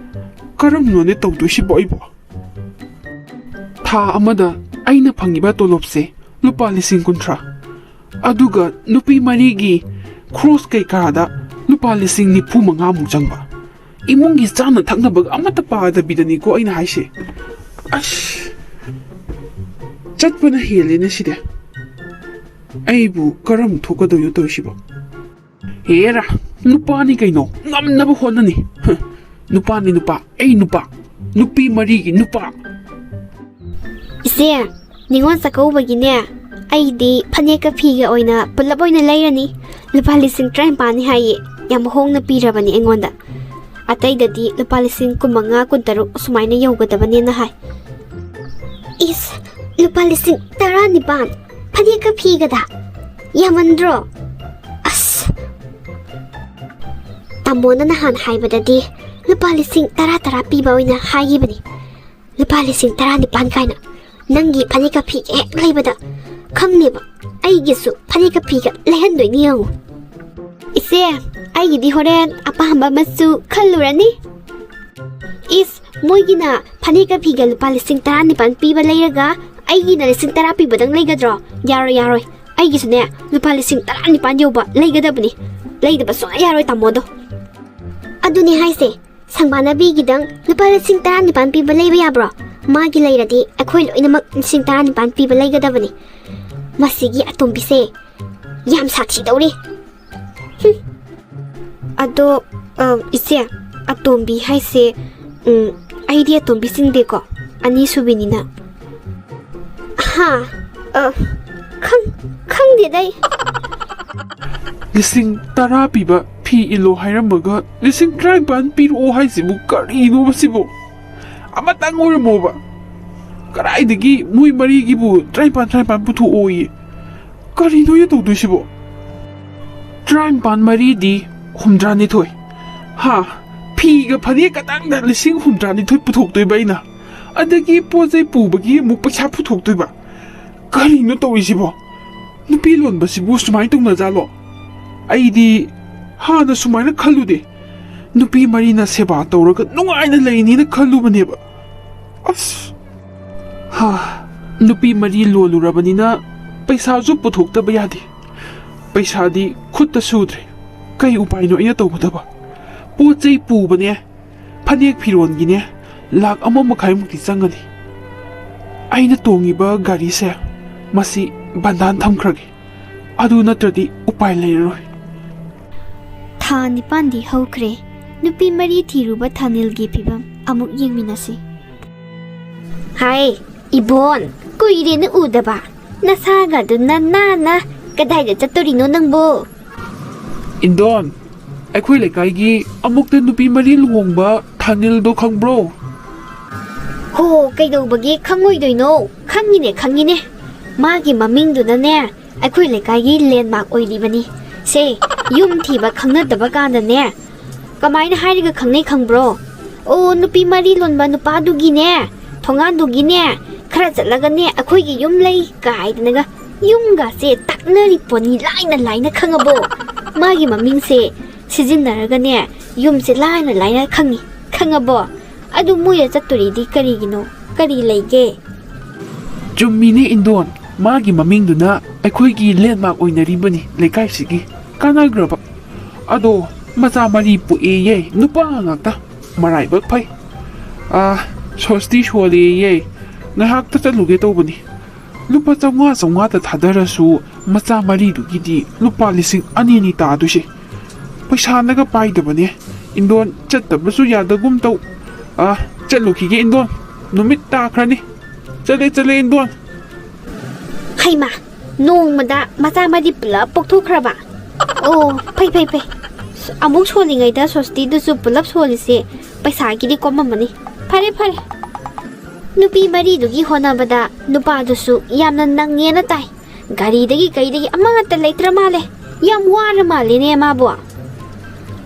ꯀꯔꯝꯅꯣꯅꯦ ꯇꯧꯗꯣꯏꯁꯤꯕꯣ ꯑꯩꯕꯣ? ꯊꯥ ꯑꯃꯗ ꯑꯩꯅ ꯐꯪꯉꯤꯕ ꯇꯣꯂꯣꯞꯁꯦ ꯂꯨꯄꯥ ꯂꯤꯁꯤꯡ ꯀꯨꯟꯊ꯭ꯔꯥ, ꯑꯗꯨꯒ ꯅꯨꯄꯤ ꯃꯔꯤꯒꯤ ꯈ꯭ꯔꯣꯁ ꯀꯩꯀꯥꯗ ꯂꯨꯄꯥ ꯂꯤꯁꯤꯡ ꯅꯤꯐꯨ ꯃꯉꯥꯃꯨꯛ ꯆꯪꯕ꯫ ꯏꯃꯨꯡꯒꯤ ꯆꯥꯅ ꯊꯛꯅꯕꯒ ꯑꯃꯠꯇ ꯄꯥꯗꯕꯤꯗꯅꯤꯀꯣ ꯑꯩꯅ ꯍꯥꯏꯁꯦ꯫ ꯑꯁ, ꯆꯠꯄꯅ ꯍꯦꯜꯂꯦꯅꯦ ꯁꯤꯗꯤ꯫ ꯑꯩꯕꯨ ꯀꯔꯝ ꯊꯣꯛꯀꯗꯣꯏꯅꯣ ꯇꯧꯔꯤꯁꯤꯕꯣ? ꯍꯦꯔꯥ, ꯅꯨꯄꯥꯅꯤ ꯀꯩꯅꯣ, ꯉꯝꯅꯕ ꯍꯣꯠꯅꯅꯤ꯫ ꯍ, ꯅꯨꯄꯥꯅꯤ ꯅꯨꯄꯥ, ꯑꯩ ꯅꯨꯄꯥ, ꯅꯨꯄꯤ ꯃꯔꯤꯒꯤ ꯅꯨꯄꯥ꯫ ꯏꯆꯦ, ꯅꯤꯉꯣꯜ ꯆꯥꯛꯀꯧꯕꯒꯤꯅꯦ, ꯑꯩꯗꯤ ꯐꯅꯦꯛꯀ ꯐꯤꯒ ꯑꯣꯏꯅ ꯄꯨꯂꯞ ꯑꯣꯏꯅ ꯂꯩꯔꯅꯤ꯫ ꯂꯨꯄꯥ ꯂꯤꯁꯤꯡ ꯇꯔꯥꯅꯤꯄꯥꯜꯅꯤ ꯍꯥꯏꯌꯦ, ꯌꯥꯝ ꯍꯣꯡꯅ ꯄꯤꯔꯕꯅꯤ ꯑꯩꯉꯣꯟꯗ꯫ ꯑꯇꯩꯗꯗꯤ ꯂꯨꯄꯥ ꯂꯤꯁꯤꯡ ꯀꯨꯟꯃꯉꯥ, ꯀꯨꯟꯇꯔꯨꯛ ꯑꯁꯨꯃꯥꯏꯅ ꯌꯧꯒꯗꯕꯅꯦꯅ ꯍꯥꯏ꯫ ꯏꯁ, ꯂꯨꯄꯥ ꯂꯤꯁꯤꯡ ꯇꯔꯥꯅꯤꯄꯥꯟ? ꯐꯅꯦꯛꯀ ꯐꯤꯒꯗ? ꯌꯥꯝꯃꯟꯗ꯭ꯔꯣ? ꯑꯁ, ꯇꯥꯃꯣꯅ ꯅꯍꯥꯟ ꯍꯥꯏꯕꯗꯗꯤ ꯂꯨꯄꯥ ꯂꯤꯁꯤꯡ ꯇꯔꯥ ꯇꯔꯥ ꯄꯤꯕ ꯑꯣꯏꯅ ꯍꯥꯏꯈꯤꯕꯅꯤ꯫ ꯂꯨꯄꯥ ꯂꯤꯁꯤꯡ ꯇꯔꯥꯅꯤꯄꯥꯟ ꯀꯥꯏꯅ꯫ ꯅꯪꯒꯤ ꯐꯅꯦꯛꯀ ꯐꯤꯒ ꯍꯦꯛ ꯂꯩꯕꯗ ꯈꯪꯅꯦꯕ, ꯑꯩꯒꯤꯁꯨ ꯐꯅꯦꯛꯀ ꯐꯤꯒ ꯂꯩꯍꯟꯗꯣꯏꯅꯤ ꯌꯦꯡꯉꯨ꯫ ꯏꯆꯦ, ꯑꯩꯒꯤꯗꯤ ꯍꯣꯔꯦꯟ ꯑꯄꯥꯝꯕ ꯃꯆꯨ ꯈꯜꯂꯨꯔꯅꯤ꯫ ꯏꯁ, ꯃꯣꯏꯒꯤꯅ ꯐꯅꯦꯛꯀ ꯐꯤꯒ ꯂꯨꯄꯥ ꯂꯤꯁꯤꯡ ꯇꯔꯥꯅꯤꯄꯥꯟ ꯄꯤꯕ ꯂꯩꯔꯒ ꯑꯩꯒꯤꯅ ꯂꯤꯁꯤꯡ ꯇꯔꯥ ꯄꯤꯕꯗꯪ ꯂꯩꯒꯗ꯭ꯔꯣ? ꯌꯥꯔꯣꯏ, ꯌꯥꯔꯣꯏ꯫ ꯑꯩꯒꯤꯁꯨꯅꯦ, ꯂꯨꯄꯥ ꯂꯤꯁꯤꯡ ꯇꯔꯥꯅꯤꯄꯥꯟ ꯌꯧꯕ ꯂꯩꯒꯗꯕꯅꯤ꯫ ꯂꯩꯗꯕ ꯁꯨꯡꯌꯥ ꯌꯥꯔꯣꯏ ꯇꯥꯃꯣꯗꯣ꯫ ꯑꯗꯨꯅꯤ ꯍꯥꯏꯁꯦ, ꯁꯪꯕꯥꯅꯕꯤꯒꯤꯗꯪ ꯂꯨꯄꯥ ꯂꯤꯁꯤꯡ ꯇꯔꯥꯅꯤꯄꯥꯟ ꯄꯤꯕ ꯂꯩꯕ ꯌꯥꯕ꯭ꯔꯣ? ꯃꯥꯒꯤ ꯂꯩꯔꯗꯤ ꯑꯩꯈꯣꯏ ꯂꯣꯏꯅꯃꯛ ꯂꯤꯁꯤꯡ ꯇꯔꯥꯅꯤꯄꯥꯟ ꯄꯤꯕ ꯂꯩꯒꯗꯕꯅꯤ꯫ ꯃꯁꯤꯒꯤ ꯑꯇꯣꯝꯕꯤꯁꯦ ꯌꯥꯝ ꯁꯥꯊꯤꯗꯧꯔꯤ꯫ ꯍꯨꯝ꯫ ꯑꯗꯣ, ꯑ, ꯏꯆꯦ, ꯑꯇꯣꯝꯕꯤ ꯍꯥꯏꯁꯦ, ꯎꯝ, ꯑꯩꯗꯤ ꯑꯇꯣꯝꯕꯤ ꯆꯤꯡꯗꯦꯀꯣ, ꯑꯅꯤꯁꯨꯕꯤꯅꯤꯅ꯫ ꯍꯥ? ꯑ, ꯈꯪ-, ꯈꯪꯗꯦꯗ ꯑꯩ꯫ ꯂꯤꯁꯤꯡ ꯇꯔꯥ ꯄꯤꯕ ꯐꯤ ꯏꯜꯂꯣ ꯍꯥꯏꯔꯝꯃꯒ ꯂꯤꯁꯤꯡ ꯇꯔꯥꯅꯤꯄꯥꯟ ꯄꯤꯔꯛꯑꯣ ꯍꯥꯏꯁꯤꯕꯨ ꯀꯔꯤꯅꯣꯕ ꯁꯤꯕꯨ? ꯑꯃꯇꯪ ꯑꯣꯏꯔꯝꯃꯣꯕ꯫ ꯀꯗꯥꯏꯗꯒꯤ ꯃꯣꯏ ꯃꯔꯤꯒꯤꯕꯨ ꯇꯔꯥꯅꯤꯄꯥꯟ, ꯇꯔꯥꯅꯤꯄꯥꯟ ꯄꯨꯊꯣꯛꯑꯣꯌꯦ? ꯀꯔꯤꯅꯣ ꯑꯩꯅ ꯇꯧꯗꯣꯏꯁꯤꯕꯣ? ꯇꯔꯥꯅꯤꯄꯥꯟ ꯃꯔꯤꯗꯤ ꯍꯨꯝꯗ꯭ꯔꯥꯅꯤꯊꯣꯏ꯫ ꯍꯥ? ꯐꯤꯒ ꯐꯅꯦꯛ ꯈꯇꯪꯗ ꯂꯤꯁꯤꯡ ꯍꯨꯝꯗ꯭ꯔꯥꯅꯤꯊꯣꯏ ꯄꯨꯊꯣꯛꯇꯣꯏꯕ ꯑꯩꯅ? ꯑꯗꯒꯤ ꯄꯣꯠ ꯆꯩ ꯄꯨꯕꯒꯤ ꯑꯃꯨꯛ ꯄꯩꯁꯥ ꯄꯨꯊꯣꯛꯇꯣꯏꯕ? ꯀꯔꯤꯅꯣ ꯇꯧꯔꯤꯁꯤꯕꯣ? ꯅꯨꯄꯤ ꯂꯣꯟꯕꯁꯤꯕꯨ ꯁꯨꯃꯥꯏꯅ ꯇꯧꯅꯖꯥꯠꯂꯣ? ꯑꯩꯗꯤ ꯍꯥꯟꯅ ꯁꯨꯃꯥꯏꯅ ꯈꯜꯂꯨꯗꯦ꯫ ꯅꯨꯄꯤ ꯃꯔꯤꯅ ꯁꯦꯕꯥ ꯇꯧꯔꯒ ꯅꯨꯡꯉꯥꯏꯅ ꯂꯩꯅꯤꯅ ꯈꯜꯂꯨꯕꯅꯦꯕ꯫ ꯑꯁ! ꯍꯥ, ꯅꯨꯄꯤ ꯃꯔꯤ ꯂꯣꯜꯂꯨꯔꯕꯅꯤꯅ ꯄꯩꯁꯥꯁꯨ ꯄꯨꯊꯣꯛꯇꯕ ꯌꯥꯗꯦ꯫ ꯄꯩꯁꯥꯗꯤ ꯈꯨꯠꯇ ꯁꯨꯗ꯭ꯔꯦ꯫ ꯀꯩ ꯎꯄꯥꯏꯅꯣ ꯑꯩꯅ ꯇꯧꯒꯗꯕ? ꯄꯣꯠ ꯆꯩ ꯄꯨꯕꯅꯦ, ꯐꯅꯦꯛ ꯐꯤꯔꯣꯟꯒꯤꯅꯦ, ꯂꯥꯛ ꯑꯃ ꯃꯈꯥꯏꯃꯨꯛꯇꯤ ꯆꯪꯒꯅꯤ꯫ ꯑꯩꯅ ꯇꯣꯡꯉꯤꯕ ꯒꯥꯔꯤꯁꯦ, ꯃꯁꯤ ꯕꯟꯗꯥꯟ ꯊꯝꯈ꯭ꯔꯒꯦ꯫ ꯑꯗꯨ ꯅꯠꯇ꯭ꯔꯗꯤ ꯎꯄꯥꯏ ꯂꯩꯔꯔꯣꯏ꯫ ꯊꯥ ꯅꯤꯄꯥꯟꯗꯤ ꯍꯧꯈ꯭ꯔꯦ꯫ ꯅꯨꯄꯤ ꯃꯔꯤ ꯊꯤꯔꯨꯕ ꯊꯥꯅꯤꯜꯒꯤ ꯐꯤꯕꯝ ꯑꯃꯨꯛ ꯌꯦꯡꯃꯤꯟꯅꯁꯤ꯫ ꯍꯥꯏ, ꯏꯕꯣꯟ, ꯀꯨꯏꯔꯦꯅ ꯎꯗꯕ꯫ ꯅꯁꯥꯒꯗꯨ ꯅꯅꯥꯟꯅ ꯀꯗꯥꯏꯗ ꯆꯠꯇꯣꯔꯤꯅꯣ ꯅꯪꯕꯣ? ꯏꯟꯗꯣꯟ, ꯑꯩꯈꯣꯏ ꯂꯩꯀꯥꯏꯒꯤ ꯑꯃꯨꯛꯇ ꯅꯨꯄꯤ ꯃꯔꯤ ꯂꯨꯍꯣꯡꯕ ꯊꯥꯅꯤꯜꯗꯣ ꯈꯪꯕ꯭ꯔꯣ? ꯀꯣ, ꯀꯩꯗꯧꯕꯒꯤ ꯈꯪꯉꯣꯏꯗꯣꯏꯅꯣ? ꯈꯪꯉꯤꯅꯦ, ꯈꯪꯉꯤꯅꯦ꯫ ꯃꯥꯒꯤ ꯃꯃꯤꯡꯗꯨꯅꯅꯦ, ꯑꯩꯈꯣꯏ ꯂꯩꯀꯥꯏꯒꯤ ꯂꯦꯟꯃꯥꯔꯛ ꯑꯣꯏꯔꯤꯕꯅꯤ꯫ ꯁꯦ, ꯌꯨꯝ ꯊꯤꯕ ꯈꯪꯅꯗꯕ ꯀꯥꯟꯗꯅꯦ, ꯀꯃꯥꯏꯅ ꯍꯥꯏꯔꯒ ꯈꯪꯅꯩ ꯈꯪꯕ꯭ꯔꯣ? "ꯑꯣ, ꯅꯨꯄꯤ ꯃꯔꯤ ꯂꯣꯟꯕ ꯅꯨꯄꯥꯗꯨꯒꯤꯅꯦ, ꯊꯣꯡꯒꯥꯟꯗꯨꯒꯤꯅꯦ, ꯈꯔ ꯆꯠꯂꯒꯅꯦ ꯑꯩꯈꯣꯏꯒꯤ ꯌꯨꯝ ꯂꯩ" ꯀꯥꯏꯗꯅꯒ ꯌꯨꯝꯒꯁꯦ ꯇꯥꯛꯅꯔꯤ ꯄꯣꯠꯅꯤ, ꯂꯥꯏꯅ ꯂꯥꯏꯅ, ꯈꯪꯉꯕꯣ? ꯃꯥꯒꯤ ꯃꯃꯤꯡꯁꯦ ꯁꯤꯖꯤꯟꯅꯔꯒꯅꯦ, ꯌꯨꯝꯁꯦ ꯂꯥꯏꯅ ꯂꯥꯏꯅ ꯈꯪꯉꯤ, ꯈꯪꯉꯕꯣ? ꯑꯗꯨ ꯃꯣꯏꯗ ꯆꯠꯇꯣꯔꯤꯗꯤ ꯀꯔꯤꯒꯤꯅꯣ? ꯀꯔꯤ ꯂꯩꯒꯦ? ꯆꯨꯝꯃꯤꯅꯦ ꯏꯟꯗꯣꯟ, ꯃꯥꯒꯤ ꯃꯃꯤꯡꯗꯨꯅ ꯑꯩꯈꯣꯏꯒꯤ ꯂꯦꯟꯃꯥꯔꯛ ꯑꯣꯏꯅꯔꯤꯕꯅꯤ ꯂꯩꯀꯥꯏꯁꯤꯒꯤ꯫ ꯀꯥꯟꯅꯈ꯭ꯔꯕ꯫ ꯑꯗꯣ ꯃꯆꯥ ꯃꯔꯤ ꯄꯣꯛꯑꯦꯌꯦ, ꯅꯨꯄꯥ ꯉꯥꯛꯇ꯫ ꯃꯔꯥꯏꯕꯛ ꯐꯩ꯫ ꯑꯥ, ꯁꯣꯁꯇꯤ ꯁꯣꯜꯂꯦꯌꯦ꯫ ꯉꯥꯏꯍꯥꯛꯇ ꯆꯠꯂꯨꯒꯦ ꯇꯧꯕꯅꯤ꯫ ꯂꯨꯄꯥ ꯆꯥꯝꯃꯉꯥ ꯆꯥꯝꯃꯉꯥꯗ ꯊꯥꯗꯔꯁꯨ ꯃꯆꯥ ꯃꯔꯤꯗꯨꯒꯤꯗꯤ ꯂꯨꯄꯥ ꯂꯤꯁꯤꯡ ꯑꯅꯤ ꯑꯅꯤ ꯇꯥꯗꯣꯏꯁꯦ꯫ ꯄꯩꯁꯥꯅꯒ ꯄꯥꯏꯗꯕꯅꯦ꯫ ꯏꯟꯗꯣꯟ, ꯆꯠꯇꯕꯁꯨ ꯌꯥꯗꯒꯨꯝ ꯇꯧ꯫ ꯑꯥ, ꯆꯠꯂꯨꯈꯤꯒꯦ ꯏꯟꯗꯣꯟ꯫ ꯅꯨꯃꯤꯠ ꯇꯥꯈ꯭ꯔꯅꯤ꯫ ꯆꯠꯂꯦ, ꯆꯠꯂꯦ ꯏꯟꯗꯣꯟ꯫ ꯍꯩꯃꯥ, ꯅꯣꯡꯃꯗ ꯃꯆꯥ ꯃꯔꯤ ꯄꯨꯂꯞ ꯄꯣꯛꯊꯣꯛꯈ꯭ꯔꯕ? ꯑꯣ, ꯐꯩ, ꯐꯩ, ꯐꯩ꯫ ꯑꯃꯨꯛ ꯁꯣꯜꯂꯤꯉꯩꯗ ꯁꯣꯁꯇꯤꯗꯨꯁꯨ ꯄꯨꯂꯞ ꯁꯣꯜꯂꯤꯁꯦ ꯄꯩꯁꯥꯒꯤꯗꯤ ꯀꯣꯝꯃꯝꯃꯅꯤ꯫ ꯐꯔꯦ, ꯐꯔꯦ꯫ ꯅꯨꯄꯤ ꯃꯔꯤꯗꯨꯒꯤ ꯍꯣꯠꯅꯕꯗ ꯅꯨꯄꯥꯗꯨꯁꯨ ꯌꯥꯝꯅ ꯅꯪꯉꯦꯅ ꯇꯥꯏ꯫ ꯒꯥꯔꯤꯗꯒꯤ ꯀꯩꯗꯒꯤ ꯑꯃꯠꯇ ꯂꯩꯇ꯭ꯔ ꯃꯥꯜꯂꯦ꯫ ꯌꯥꯝ ꯋꯥꯔ ꯃꯥꯜꯂꯦꯅꯦ ꯃꯥꯕꯨ꯫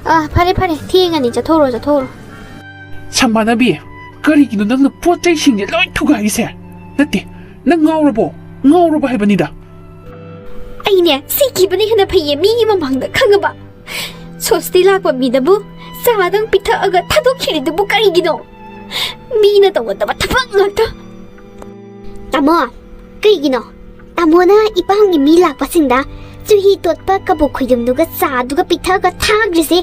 ꯑꯥ, ꯐꯔꯦ, ꯐꯔꯦ, ꯊꯦꯡꯉꯅꯤ, ꯆꯠꯊꯣꯛꯎꯔꯣ, ꯆꯠꯊꯣꯛꯎꯔꯣ꯫ ꯁꯃꯥꯟꯅꯕꯤ, ꯀꯔꯤꯒꯤꯅꯣ ꯅꯪꯅ ꯄꯣꯠ ꯆꯩꯁꯤꯡꯁꯦ ꯂꯣꯏ ꯊꯨꯒꯥꯏꯔꯤꯁꯦ? ꯅꯠꯇꯦ, ꯅꯪ ꯉꯥꯎꯔꯕꯣ? ꯉꯥꯎꯔꯕꯣ ꯍꯥꯏꯕꯅꯤꯗ꯫ ꯑꯩꯅꯦ, ꯁꯤꯈꯤꯕꯅ ꯍꯦꯟꯅ ꯐꯩꯌꯦ, ꯃꯤꯒꯤ ꯃꯃꯥꯡꯗ, ꯈꯪꯉꯕ? ꯁꯣꯁꯇꯤ ꯂꯥꯛꯄ ꯃꯤꯗꯕꯨ ꯆꯥꯗꯪ ꯄꯤꯊꯛꯑꯒ ꯊꯥꯗꯣꯛꯈꯤꯔꯤꯗꯨꯕꯨ ꯀꯔꯤꯒꯤꯅꯣ? ꯃꯤꯅ ꯇꯧꯒꯗꯕ ꯊꯕꯛ ꯉꯥꯛꯇ꯫ ꯇꯥꯃꯣ, ꯀꯩꯒꯤꯅꯣ? ꯇꯥꯃꯣꯅ ꯏꯄꯥꯝꯒꯤ ꯃꯤ ꯂꯥꯛꯄꯁꯤꯡꯗ ꯆꯨꯍꯤ ꯇꯣꯠꯄ ꯀꯕꯣꯛ ꯈꯣꯏꯗꯨꯝꯗꯨꯒ ꯆꯥꯗꯨꯒ ꯄꯤꯊꯛꯑꯒ ꯊꯥꯈ꯭ꯔꯤꯁꯦ,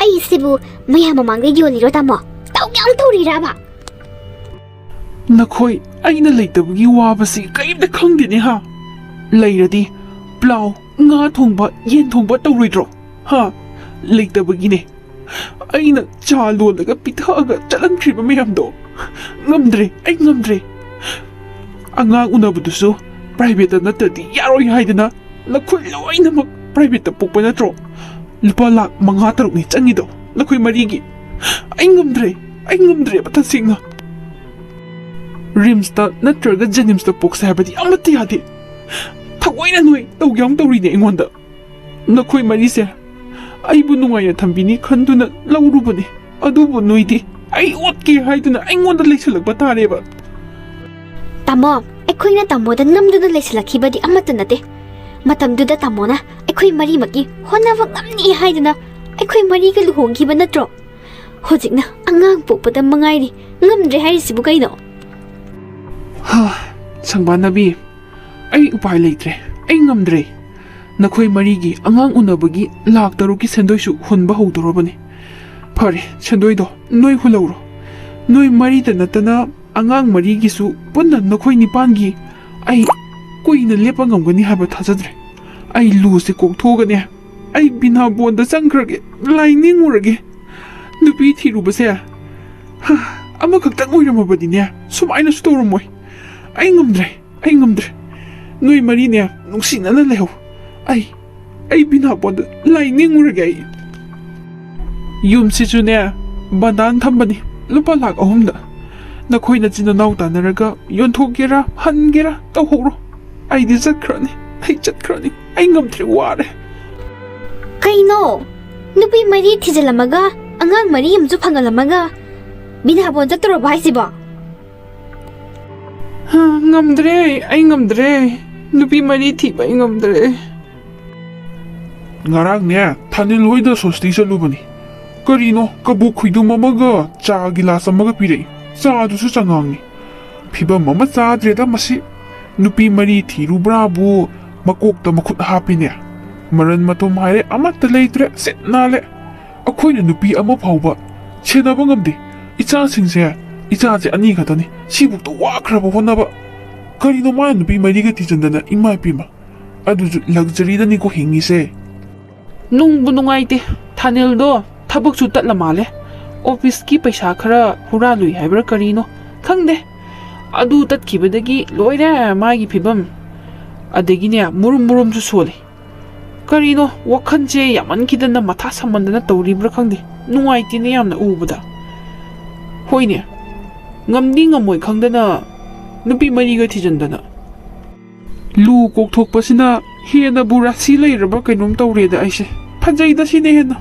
ꯑꯩꯁꯤꯕꯨ ꯃꯌꯥꯝ ꯃꯃꯥꯡꯗ ꯌꯣꯜꯂꯤꯔꯣ ꯇꯥꯃꯣ? ꯇꯧꯒꯦ ꯌꯥꯝ ꯇꯧꯔꯤꯔꯕ? ꯅꯈꯣꯏ ꯑꯩꯅ ꯂꯩꯇꯕꯒꯤ ꯋꯥꯕꯁꯤ ꯀꯔꯤꯝꯇ ꯈꯪꯗꯦꯅꯦ ꯍꯥ? ꯂꯩꯔꯗꯤ ꯄ꯭ꯂꯥꯎ, ꯉꯥ ꯊꯣꯡꯕ, ꯌꯦꯟ ꯊꯣꯡꯕ ꯇꯧꯔꯣꯏꯗ꯭ꯔꯣ? ꯍꯥ? ꯂꯩꯇꯕꯒꯤꯅꯦ꯫ ꯑꯩꯅ ꯆꯥ ꯂꯣꯜꯂꯒ ꯄꯤꯊꯛꯑꯒ ꯆꯠꯍꯟꯈ꯭ꯔꯤꯕ ꯃꯌꯥꯝꯗꯣ꯫ ꯉꯝꯗ꯭ꯔꯦ, ꯑꯩ ꯉꯝꯗ꯭ꯔꯦ꯫ ꯑꯉꯥꯡ ꯎꯅꯕꯗꯨꯁꯨ ꯄ꯭ꯔꯥꯏꯚꯦꯠꯇ ꯅꯠꯇ꯭ꯔꯗꯤ ꯌꯥꯔꯣꯏ ꯍꯥꯏꯗꯅ ꯅꯈꯣꯏ ꯂꯣꯏꯅꯃꯛ ꯄ꯭ꯔꯥꯏꯚꯦꯠꯇ ꯄꯣꯛꯄ ꯅꯠꯇ꯭ꯔꯣ? ꯂꯨꯄꯥ ꯂꯥꯈ ꯃꯉꯥ ꯇꯔꯨꯛꯅꯤ ꯆꯪꯉꯤꯗꯣ ꯅꯈꯣꯏ ꯃꯔꯤꯒꯤ꯫ ꯑꯩ ꯉꯝꯗ꯭ꯔꯦ, ꯑꯩ ꯉꯝꯗ꯭ꯔꯦꯕ ꯇꯁꯦꯡꯅ꯫ ꯔꯤꯝꯁꯇ ꯅꯠꯇ꯭ꯔꯒ ꯖꯦꯅꯤꯝꯁꯇ ꯄꯣꯛꯁꯦ ꯍꯥꯏꯕꯗꯤ ꯑꯃꯠꯇ ꯌꯥꯗꯦ꯫ ꯊꯑꯣꯏꯅ ꯅꯣꯏ ꯇꯧꯒꯦ ꯌꯥꯝ ꯇꯧꯔꯤꯅꯦ ꯑꯩꯉꯣꯟꯗ꯫ ꯅꯈꯣꯏ ꯃꯔꯤꯁꯦ ꯑꯩꯕꯨ ꯅꯨꯡꯉꯥꯏꯅ ꯊꯝꯕꯤꯅꯤ ꯈꯟꯗꯨꯅ ꯂꯧꯔꯨꯕꯅꯤ꯫ ꯑꯗꯨꯕꯨ ꯅꯣꯏꯗꯤ ꯑꯩ ꯑꯣꯠꯀꯦ ꯍꯥꯏꯗꯨꯅ ꯑꯩꯉꯣꯟꯗ ꯂꯩꯁꯜꯂꯛꯄ ꯇꯥꯔꯦꯕ꯫ ꯇꯥꯃꯣ, ꯑꯩꯈꯣꯏꯅ ꯇꯥꯃꯣꯗ ꯅꯝꯗꯨꯅ ꯂꯩꯁꯤꯜꯂꯛꯈꯤꯕꯗꯤ ꯑꯃꯠꯇ ꯅꯠꯇꯦ꯫ ꯃꯇꯝꯗꯨꯗ ꯇꯥꯃꯣꯅ ꯑꯩꯈꯣꯏ ꯃꯔꯤꯃꯛꯀꯤ ꯍꯣꯠꯅꯕ ꯉꯝꯅꯤ ꯍꯥꯏꯗꯨꯅ ꯑꯩꯈꯣꯏ ꯃꯔꯤꯒ ꯂꯨꯍꯣꯡꯈꯤꯕ ꯅꯠꯇ꯭ꯔꯣ? ꯍꯧꯖꯤꯛꯅ ꯑꯉꯥꯡ ꯄꯣꯛꯄꯗ ꯃꯉꯥꯏꯔꯤ ꯉꯝꯗ꯭ꯔꯦ ꯍꯥꯏꯔꯤꯁꯤꯕꯨ ꯀꯩꯅꯣ? ꯍꯥ, ꯁꯪꯕꯥꯟꯅꯕꯤ, ꯑꯩ ꯎꯄꯥꯏ ꯂꯩꯇ꯭ꯔꯦ꯫ ꯑꯩ ꯉꯝꯗ꯭ꯔꯦ꯫ ꯅꯈꯣꯏ ꯃꯔꯤꯒꯤ ꯑꯉꯥꯡ ꯎꯅꯕꯒꯤ ꯂꯥꯛ ꯇꯔꯨꯛꯀꯤ ꯁꯦꯟꯗꯣꯏꯁꯨ ꯍꯨꯟꯕ ꯍꯧꯗꯣꯔꯕꯅꯤ꯫ ꯐꯔꯦ, ꯁꯦꯟꯗꯣꯏꯗꯣ ꯅꯣꯏ ꯍꯨꯜꯍꯧꯔꯣ꯫ ꯅꯣꯏ ꯃꯔꯤꯗ ꯅꯠꯇꯅ ꯑꯉꯥꯡ ꯃꯔꯤꯒꯤꯁꯨ ꯄꯨꯟꯅ ꯅꯈꯣꯏ ꯅꯤꯄꯥꯟꯒꯤ꯫ ꯑꯩ ꯀꯨꯏꯅ ꯂꯦꯞꯄ ꯉꯝꯒꯅꯤ ꯍꯥꯏꯕ ꯊꯥꯖꯗ꯭ꯔꯦ꯫ ꯑꯩ ꯂꯨꯁꯦ ꯀꯣꯛꯊꯣꯛꯑꯒꯅꯦ, ꯑꯩ ꯕꯤꯅꯥꯕꯣꯟꯗ ꯆꯪꯈ꯭ꯔꯒꯦ, ꯂꯥꯏ ꯅꯤꯡꯉꯨꯔꯒꯦ꯫ ꯅꯨꯄꯤ ꯊꯤꯔꯨꯕꯁꯦ, ꯍ, ꯑꯃꯈꯛꯇꯪ ꯑꯣꯏꯔꯝꯃꯕꯗꯤꯅꯦ, ꯁꯨꯃꯥꯏꯅꯁꯨ ꯇꯧꯔꯝꯃꯣꯏ꯫ ꯑꯩ ꯉꯝꯗ꯭ꯔꯦ, ꯑꯩ ꯉꯝꯗ꯭ꯔꯦ꯫ ꯅꯣꯏ ꯃꯔꯤꯅꯦ, ꯅꯨꯡꯁꯤꯅꯅ ꯂꯩꯍꯧ꯫ ꯑꯩ, ꯑꯩ ꯕꯤꯅꯥꯕꯣꯟꯗ ꯂꯥꯏ ꯅꯤꯡꯉꯨꯔꯒꯦ ꯑꯩ꯫ ꯌꯨꯝꯁꯤꯁꯨꯅꯦ, ꯕꯟꯗꯥꯟ ꯊꯝꯕꯅꯤ, ꯂꯨꯄꯥ ꯂꯥꯛ ꯑꯍꯨꯝꯗ꯫ ꯅꯈꯣꯏ ꯅꯆꯤꯟ ꯅꯅꯥꯎ ꯇꯥꯟꯅꯔꯒ ꯌꯣꯟꯊꯣꯛꯀꯦꯔꯥ, ꯍꯟꯒꯦꯔꯥ, ꯇꯧꯍꯧꯔꯣ꯫ ꯑꯩꯗꯤ ꯆꯠꯈ꯭ꯔꯅꯤ, ꯑꯩ ꯆꯠꯈ꯭ꯔꯅꯤ, ꯑꯩ ꯉꯝꯗ꯭ꯔꯦ, ꯋꯥꯔꯦ꯫ ꯀꯩꯅꯣ? ꯅꯨꯄꯤ ꯃꯔꯤ ꯊꯤꯖꯤꯜꯂꯝꯃꯒ, ꯑꯉꯥꯡ ꯃꯔꯤ ꯑꯃꯁꯨ ꯐꯪꯍꯜꯂꯝꯃꯒ, ꯕꯤꯅꯥꯕꯣꯟ ꯆꯠꯇꯣꯔꯕꯣ ꯍꯥꯏꯁꯤꯕꯣ? ꯍꯥ, ꯉꯝꯗ꯭ꯔꯦ, ꯑꯩ ꯉꯝꯗ꯭ꯔꯦ꯫ ꯅꯨꯄꯤ ꯃꯔꯤ ꯊꯤꯕ ꯑꯩ ꯉꯝꯗ꯭ꯔꯦ꯫ ꯉꯔꯥꯡꯅꯦ, ꯊꯥꯅꯤꯜ ꯍꯣꯏꯗ ꯁꯣꯁꯇꯤ ꯆꯠꯂꯨꯕꯅꯤ꯫ ꯀꯔꯤꯅꯣ, ꯀꯕꯣꯛ ꯈꯣꯏꯗꯨꯝ ꯑꯃꯒ ꯆꯥ ꯒꯤꯂꯥꯁ ꯑꯃꯒ ꯄꯤꯔꯛꯏ꯫ ꯆꯥꯗꯨꯁꯨ ꯆꯉꯥꯡꯅꯤ꯫ ꯐꯤꯕꯝ ꯑꯃ ꯆꯥꯗ꯭ꯔꯦꯗ ꯃꯁꯤ꯫ ꯅꯨꯄꯤ ꯃꯔꯤ ꯊꯤꯔꯨꯕ꯭ꯔꯥꯕꯨ ꯃꯀꯣꯛꯇ ꯃꯈꯨꯠ ꯍꯥꯞꯄꯤꯅꯦ꯫ ꯃꯔꯟ ꯃꯊꯨꯝ ꯍꯥꯏꯔꯦ ꯑꯃꯠꯇ ꯂꯩꯇ꯭ꯔꯦ, ꯁꯤꯠ ꯅꯥꯜꯂꯦ꯫ ꯑꯩꯈꯣꯏꯅ ꯅꯨꯄꯤ ꯑꯃ ꯐꯥꯎꯕ ꯁꯦꯟꯅꯕ ꯉꯝꯗꯦ꯫ ꯏꯆꯥꯁꯤꯡꯁꯦ, ꯏꯆꯥꯁꯦ ꯑꯅꯤ ꯈꯛꯇꯅꯤ꯫ ꯁꯤꯕꯨꯛꯇ ꯋꯥꯈ꯭ꯔꯕ ꯍꯣꯠꯅꯕ꯫ ꯀꯔꯤꯅꯣ ꯃꯥꯅ ꯅꯨꯄꯤ ꯃꯔꯤꯒ ꯊꯤꯖꯤꯟꯗꯅ, ꯏꯃꯥ ꯏꯄꯦꯝꯃ꯫ ꯑꯗꯨꯁꯨ ꯂꯛꯖꯔꯤꯗꯅꯤꯀꯣ ꯍꯤꯡꯉꯤꯁꯦ꯫ ꯅꯨꯡꯕꯨ ꯅꯨꯡꯉꯥꯏꯇꯦ꯫ ꯊꯥꯅꯤꯜꯗꯣ ꯊꯕꯛꯁꯨ ꯇꯠꯂ ꯃꯥꯜꯂꯦ꯫ ꯑꯣꯐꯤꯁꯀꯤ ꯄꯩꯁꯥ ꯈꯔ ꯍꯨꯔꯥꯜꯂꯨꯏ ꯍꯥꯏꯕ꯭ꯔꯥ ꯀꯔꯤꯅꯣ ꯈꯪꯗꯦ꯫ ꯑꯗꯨ ꯇꯠꯈꯤꯕꯗꯒꯤ ꯂꯣꯏꯔꯦ ꯃꯥꯒꯤ ꯐꯤꯕꯝ꯫ ꯑꯗꯒꯤꯅꯦ, ꯃꯨꯔꯨꯝ ꯃꯨꯔꯨꯝꯁꯨ ꯁꯣꯜꯂꯤ꯫ ꯀꯔꯤꯅꯣ, ꯋꯥꯈꯜꯁꯦ ꯌꯥꯝꯃꯟꯈꯤꯗꯅ, ꯃꯊꯥ ꯁꯥꯃꯟꯗꯅ ꯇꯧꯔꯤꯕ꯭ꯔꯥ ꯈꯪꯗꯦ꯫ ꯅꯨꯡꯉꯥꯏꯇꯦꯅꯦ ꯌꯥꯝꯅ ꯎꯕꯗ꯫ ꯍꯣꯏꯅꯦ, ꯉꯝꯗꯤ ꯉꯝꯃꯣꯏ ꯈꯪꯗꯅ ꯅꯨꯄꯤ ꯃꯔꯤꯒ ꯊꯤꯖꯤꯟꯗꯅ꯫ ꯂꯨ ꯀꯣꯛꯊꯣꯛꯄꯁꯤꯅ ꯍꯦꯟꯅꯕꯨ ꯔꯥꯁꯤ ꯂꯩꯔꯕ ꯀꯩꯅꯣꯝ ꯇꯧꯔꯦꯗ ꯑꯩꯁꯦ꯫ ꯐꯖꯩꯗ ꯁꯤꯅ ꯍꯦꯟꯅ꯫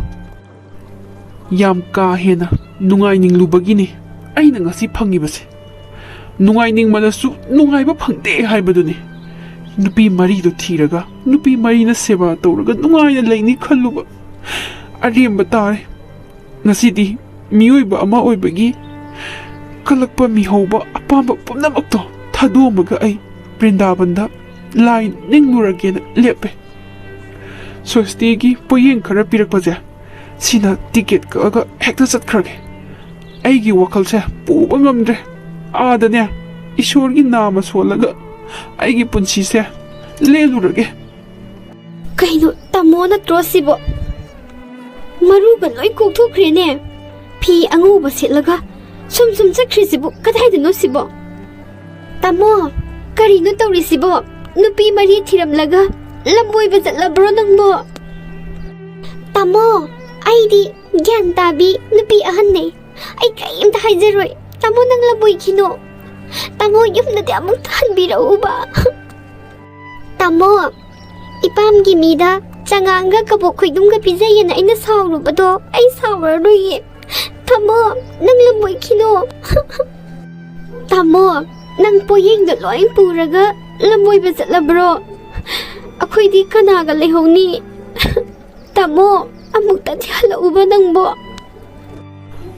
ꯌꯥꯝ ꯀꯥ ꯍꯦꯟꯅ ꯅꯨꯡꯉꯥꯏꯅꯤꯡꯂꯨꯕꯒꯤꯅꯤ ꯑꯩꯅ ꯉꯁꯤ ꯐꯪꯉꯤꯕꯁꯦ꯫ ꯅꯨꯡꯉꯥꯏꯅꯤꯡꯃꯜꯂꯁꯨ ꯅꯨꯡꯉꯥꯏꯕ ꯐꯪꯗꯦ ꯍꯥꯏꯕꯗꯨꯅꯤ꯫ ꯅꯨꯄꯤ ꯃꯔꯤꯗꯣ ꯊꯤꯔꯒ ꯅꯨꯄꯤ ꯃꯔꯤꯅ ꯁꯦꯕꯥ ꯇꯧꯔꯒ ꯅꯨꯡꯉꯥꯏꯅ ꯂꯩꯅꯤ ꯈꯜꯂꯨꯕ ꯑꯔꯦꯝꯕ ꯇꯥꯔꯦ꯫ ꯉꯁꯤꯗꯤ ꯃꯤꯑꯣꯏꯕ ꯑꯃ ꯑꯣꯏꯕꯒꯤ ꯀꯜꯂꯛꯄ ꯃꯤꯍꯧꯕ ꯑꯄꯥꯝꯕ ꯄꯨꯝꯅꯃꯛꯇꯣ ꯊꯥꯗꯣꯛꯑꯝꯃꯒ ꯑꯩ ꯕ꯭ꯔꯤꯟꯗꯥꯕꯟꯗ ꯂꯥꯏ ꯅꯤꯡꯂꯨꯔꯒꯦꯅ ꯂꯦꯞꯄꯦ꯫ ꯁ꯭ꯋꯁꯇꯤꯒꯤ ꯄꯣꯌꯦꯡ ꯈꯔ ꯄꯤꯔꯛꯄꯁꯦ ꯁꯤꯅ ꯇꯤꯀꯦꯠ ꯀꯛꯑꯒ ꯍꯦꯛꯇ ꯆꯠꯈ꯭ꯔꯒꯦ꯫ ꯑꯩꯒꯤ ꯋꯥꯈꯜꯁꯦ ꯄꯨꯕ ꯉꯝꯗ꯭ꯔꯦ꯫ ꯑꯥꯗꯅꯦ ꯏꯁꯣꯔꯒꯤ ꯅꯥꯃ ꯁꯣꯜꯂꯒ ꯑꯩꯒꯤ ꯄꯨꯟꯁꯤꯁꯦ ꯂꯦꯜꯂꯨꯔꯒꯦ꯫ ꯀꯩꯅꯣ, ꯇꯥꯃꯣ ꯅꯠꯇ꯭ꯔꯣ ꯁꯤꯕꯣ? ꯃꯔꯨꯒ ꯂꯣꯏ ꯀꯣꯛꯊꯣꯛꯈ꯭ꯔꯦꯅꯦ꯫ ꯐꯤ ꯑꯉꯧꯕ ꯁꯦꯠꯂꯒ ꯁꯨꯝ ꯁꯨꯝ ꯆꯠꯈ꯭ꯔꯤꯁꯤꯕꯨ ꯀꯗꯥꯏꯗꯅꯣ ꯁꯤꯕꯣ? ꯇꯥꯃꯣ, ꯀꯔꯤꯅꯣ ꯇꯧꯔꯤꯁꯤꯕꯣ? ꯅꯨꯄꯤ ꯃꯔꯤ ꯊꯤꯔꯝꯂꯒ ꯂꯝꯕꯣꯏꯕ ꯆꯠꯂꯕ꯭ꯔꯣ ꯅꯪꯕꯣ? ꯇꯥꯃꯣ, ꯑꯩꯗꯤ ꯒ꯭ꯌꯥꯟ ꯇꯥꯕꯤ ꯅꯨꯄꯤ ꯑꯍꯟꯅꯦ꯫ ꯑꯩ ꯀꯔꯤꯝꯇ ꯍꯥꯏꯖꯔꯣꯏ꯫ ꯇꯥꯃꯣ, ꯅꯪ ꯂꯝꯕꯣꯏꯈꯤꯅꯣ꯫ ꯇꯥꯃꯣ, ꯌꯨꯝꯗꯗꯤ ꯑꯃꯨꯛꯇ ꯍꯟꯕꯤꯔꯛꯎꯕ꯫ ꯇꯥꯃꯣ, ꯏꯄꯥꯝꯒꯤ ꯃꯤꯗ ꯆꯉꯥꯡꯒ ꯀꯕꯣꯛ ꯈꯣꯏꯗꯨꯝꯒ ꯄꯤꯖꯩꯌꯦꯅ ꯑꯩꯅ ꯁꯥꯎꯔꯨꯕꯗꯣ ꯑꯩ ꯁꯥꯎꯔꯔꯣꯏꯌꯦ꯫ ꯇꯥꯃꯣ, ꯅꯪ ꯂꯝꯕꯣꯏꯈꯤꯅꯣ꯫ ꯇꯥꯃꯣ, ꯅꯪ ꯄꯣꯌꯦꯡꯗꯣ ꯂꯣꯏ ꯄꯨꯔꯒ ꯂꯝꯕꯣꯏꯕ ꯆꯠꯂꯕ꯭ꯔꯣ? ꯑꯩꯈꯣꯏꯗꯤ ꯀꯅꯥꯒ ꯂꯩꯍꯧꯅꯤ? ꯇꯥꯃꯣ, ꯑꯃꯨꯛꯇꯗꯤ ꯍꯜꯂꯛꯎꯕ ꯅꯪꯕꯣ꯫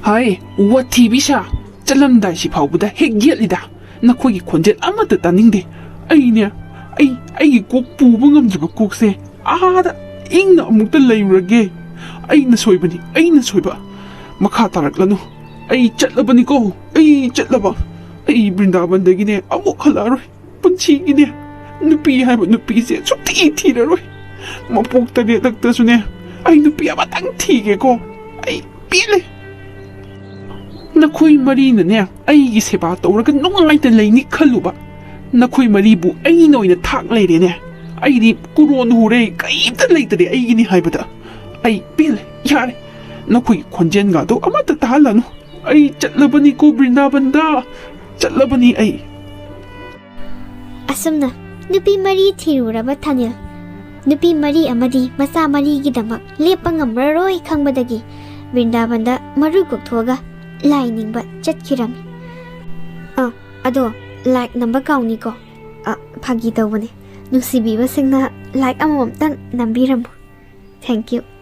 ꯍꯥꯏ, ꯋꯥꯊꯤ ꯕꯤꯁꯥ, ꯆꯠꯂꯝꯗꯥꯏꯁꯤ ꯐꯥꯎꯕꯗ ꯍꯦꯛ ꯌꯦꯠꯂꯤꯗ꯫ ꯅꯈꯣꯏꯒꯤ ꯈꯣꯟꯖꯦꯜ ꯑꯃꯠꯇ ꯇꯥꯅꯤꯡꯗꯦ꯫ ꯑꯩꯅꯦ, ꯑꯩ, ꯑꯩꯒꯤ ꯀꯣꯛ ꯄꯨꯕ ꯉꯝꯗ꯭ꯔꯕ ꯀꯣꯛꯁꯦ ꯑꯥꯗ ꯏꯪꯅ ꯑꯃꯨꯛꯇ ꯂꯩꯔꯨꯔꯒꯦ꯫ ꯑꯩꯅ ꯁꯣꯏꯕꯅꯤ, ꯑꯩꯅ ꯁꯣꯏꯕ꯫ ꯃꯈꯥ ꯇꯥꯔꯛꯂꯅꯨ꯫ ꯑꯩ ꯆꯠꯂꯕꯅꯤꯀꯣ, ꯑꯩ ꯆꯠꯂꯕ꯫ ꯑꯩ ꯕ꯭ꯔꯤꯟꯗꯥꯕꯟꯗꯒꯤꯅꯦ ꯑꯃꯨꯛ ꯍꯜꯂꯛꯑꯔꯣꯏ꯫ ꯄꯨꯟꯁꯤꯒꯤꯅꯦ ꯅꯨꯄꯤ ꯍꯥꯏꯕ ꯅꯨꯄꯤꯁꯦ ꯁꯨꯛꯊꯤ ꯊꯤꯔꯔꯣꯏ꯫ ꯃꯄꯣꯛ ꯇꯔꯦꯠꯂꯛꯇꯁꯨꯅꯦ ꯑꯩ ꯅꯨꯄꯤ ꯑꯃꯇꯪ ꯊꯤꯒꯦꯀꯣ꯫ ꯑꯩ ꯄꯦꯜꯂꯦ꯫ ꯅꯈꯣꯏ ꯃꯔꯤꯅꯅꯦ ꯑꯩꯒꯤ ꯁꯦꯕꯥ ꯇꯧꯔꯒ ꯅꯨꯡꯉꯥꯏꯅ ꯂꯩꯅꯤ ꯈꯜꯂꯨꯕ꯫ ꯅꯈꯣꯏ ꯃꯔꯤꯕꯨ ꯑꯩꯅ ꯑꯣꯏꯅ ꯊꯥꯛ ꯂꯩꯔꯦꯅꯦ꯫ ꯑꯩꯗꯤ ꯀꯨꯔꯣꯟ ꯍꯨꯔꯦ, ꯀꯔꯤꯝꯇ ꯂꯩꯇꯔꯦ ꯑꯩꯒꯤꯅꯤ ꯍꯥꯏꯕꯗ꯫ ꯑꯩ ꯄꯦꯜꯂꯦ, ꯌꯥꯔꯦ꯫ ꯅꯈꯣꯏꯒꯤ ꯈꯣꯟꯖꯦꯜꯒꯗꯣ ꯑꯃꯠꯇ ꯇꯥꯍꯜꯂꯅꯨ꯫ ꯑꯩ ꯆꯠꯂꯕꯅꯤꯀꯣ ꯕ꯭ꯔꯤꯟꯗꯥꯕꯟꯗ, ꯆꯠꯂꯕꯅꯤ ꯑꯩ꯫ ꯑꯁꯨꯝꯅ ꯅꯨꯄꯤ ꯃꯔꯤ ꯊꯤꯔꯨꯔꯕ ꯊꯥꯅꯤꯜ ꯅꯨꯄꯤ ꯃꯔꯤ ꯑꯃꯗꯤ ꯃꯆꯥ ꯃꯔꯤꯒꯤꯗꯃꯛ ꯂꯦꯞꯄ ꯉꯝꯃꯔꯣꯏ ꯈꯪꯕꯗꯒꯤ ꯕ꯭ꯔꯤꯟꯗꯥꯕꯟꯗ ꯃꯔꯨ ꯀꯣꯛꯊꯣꯛꯑꯒ ꯂꯥꯏ ꯅꯤꯡꯕ ꯆꯠꯈꯤꯔꯝꯃꯤ꯫ ꯑꯥ, ꯑꯗꯣ ꯂꯥꯏꯛ ꯅꯝꯕ ꯀꯥꯎꯅꯤꯀꯣ꯫ ꯑ, ꯐꯥꯒꯤ ꯇꯧꯕꯅꯦ꯫ ꯅꯨꯡꯁꯤꯕꯤꯕꯁꯤꯡꯅ ꯂꯥꯏꯛ ꯑꯃꯃꯝꯇꯪ ꯅꯝꯕꯤꯔꯝꯃꯨ꯫ Thank you꯫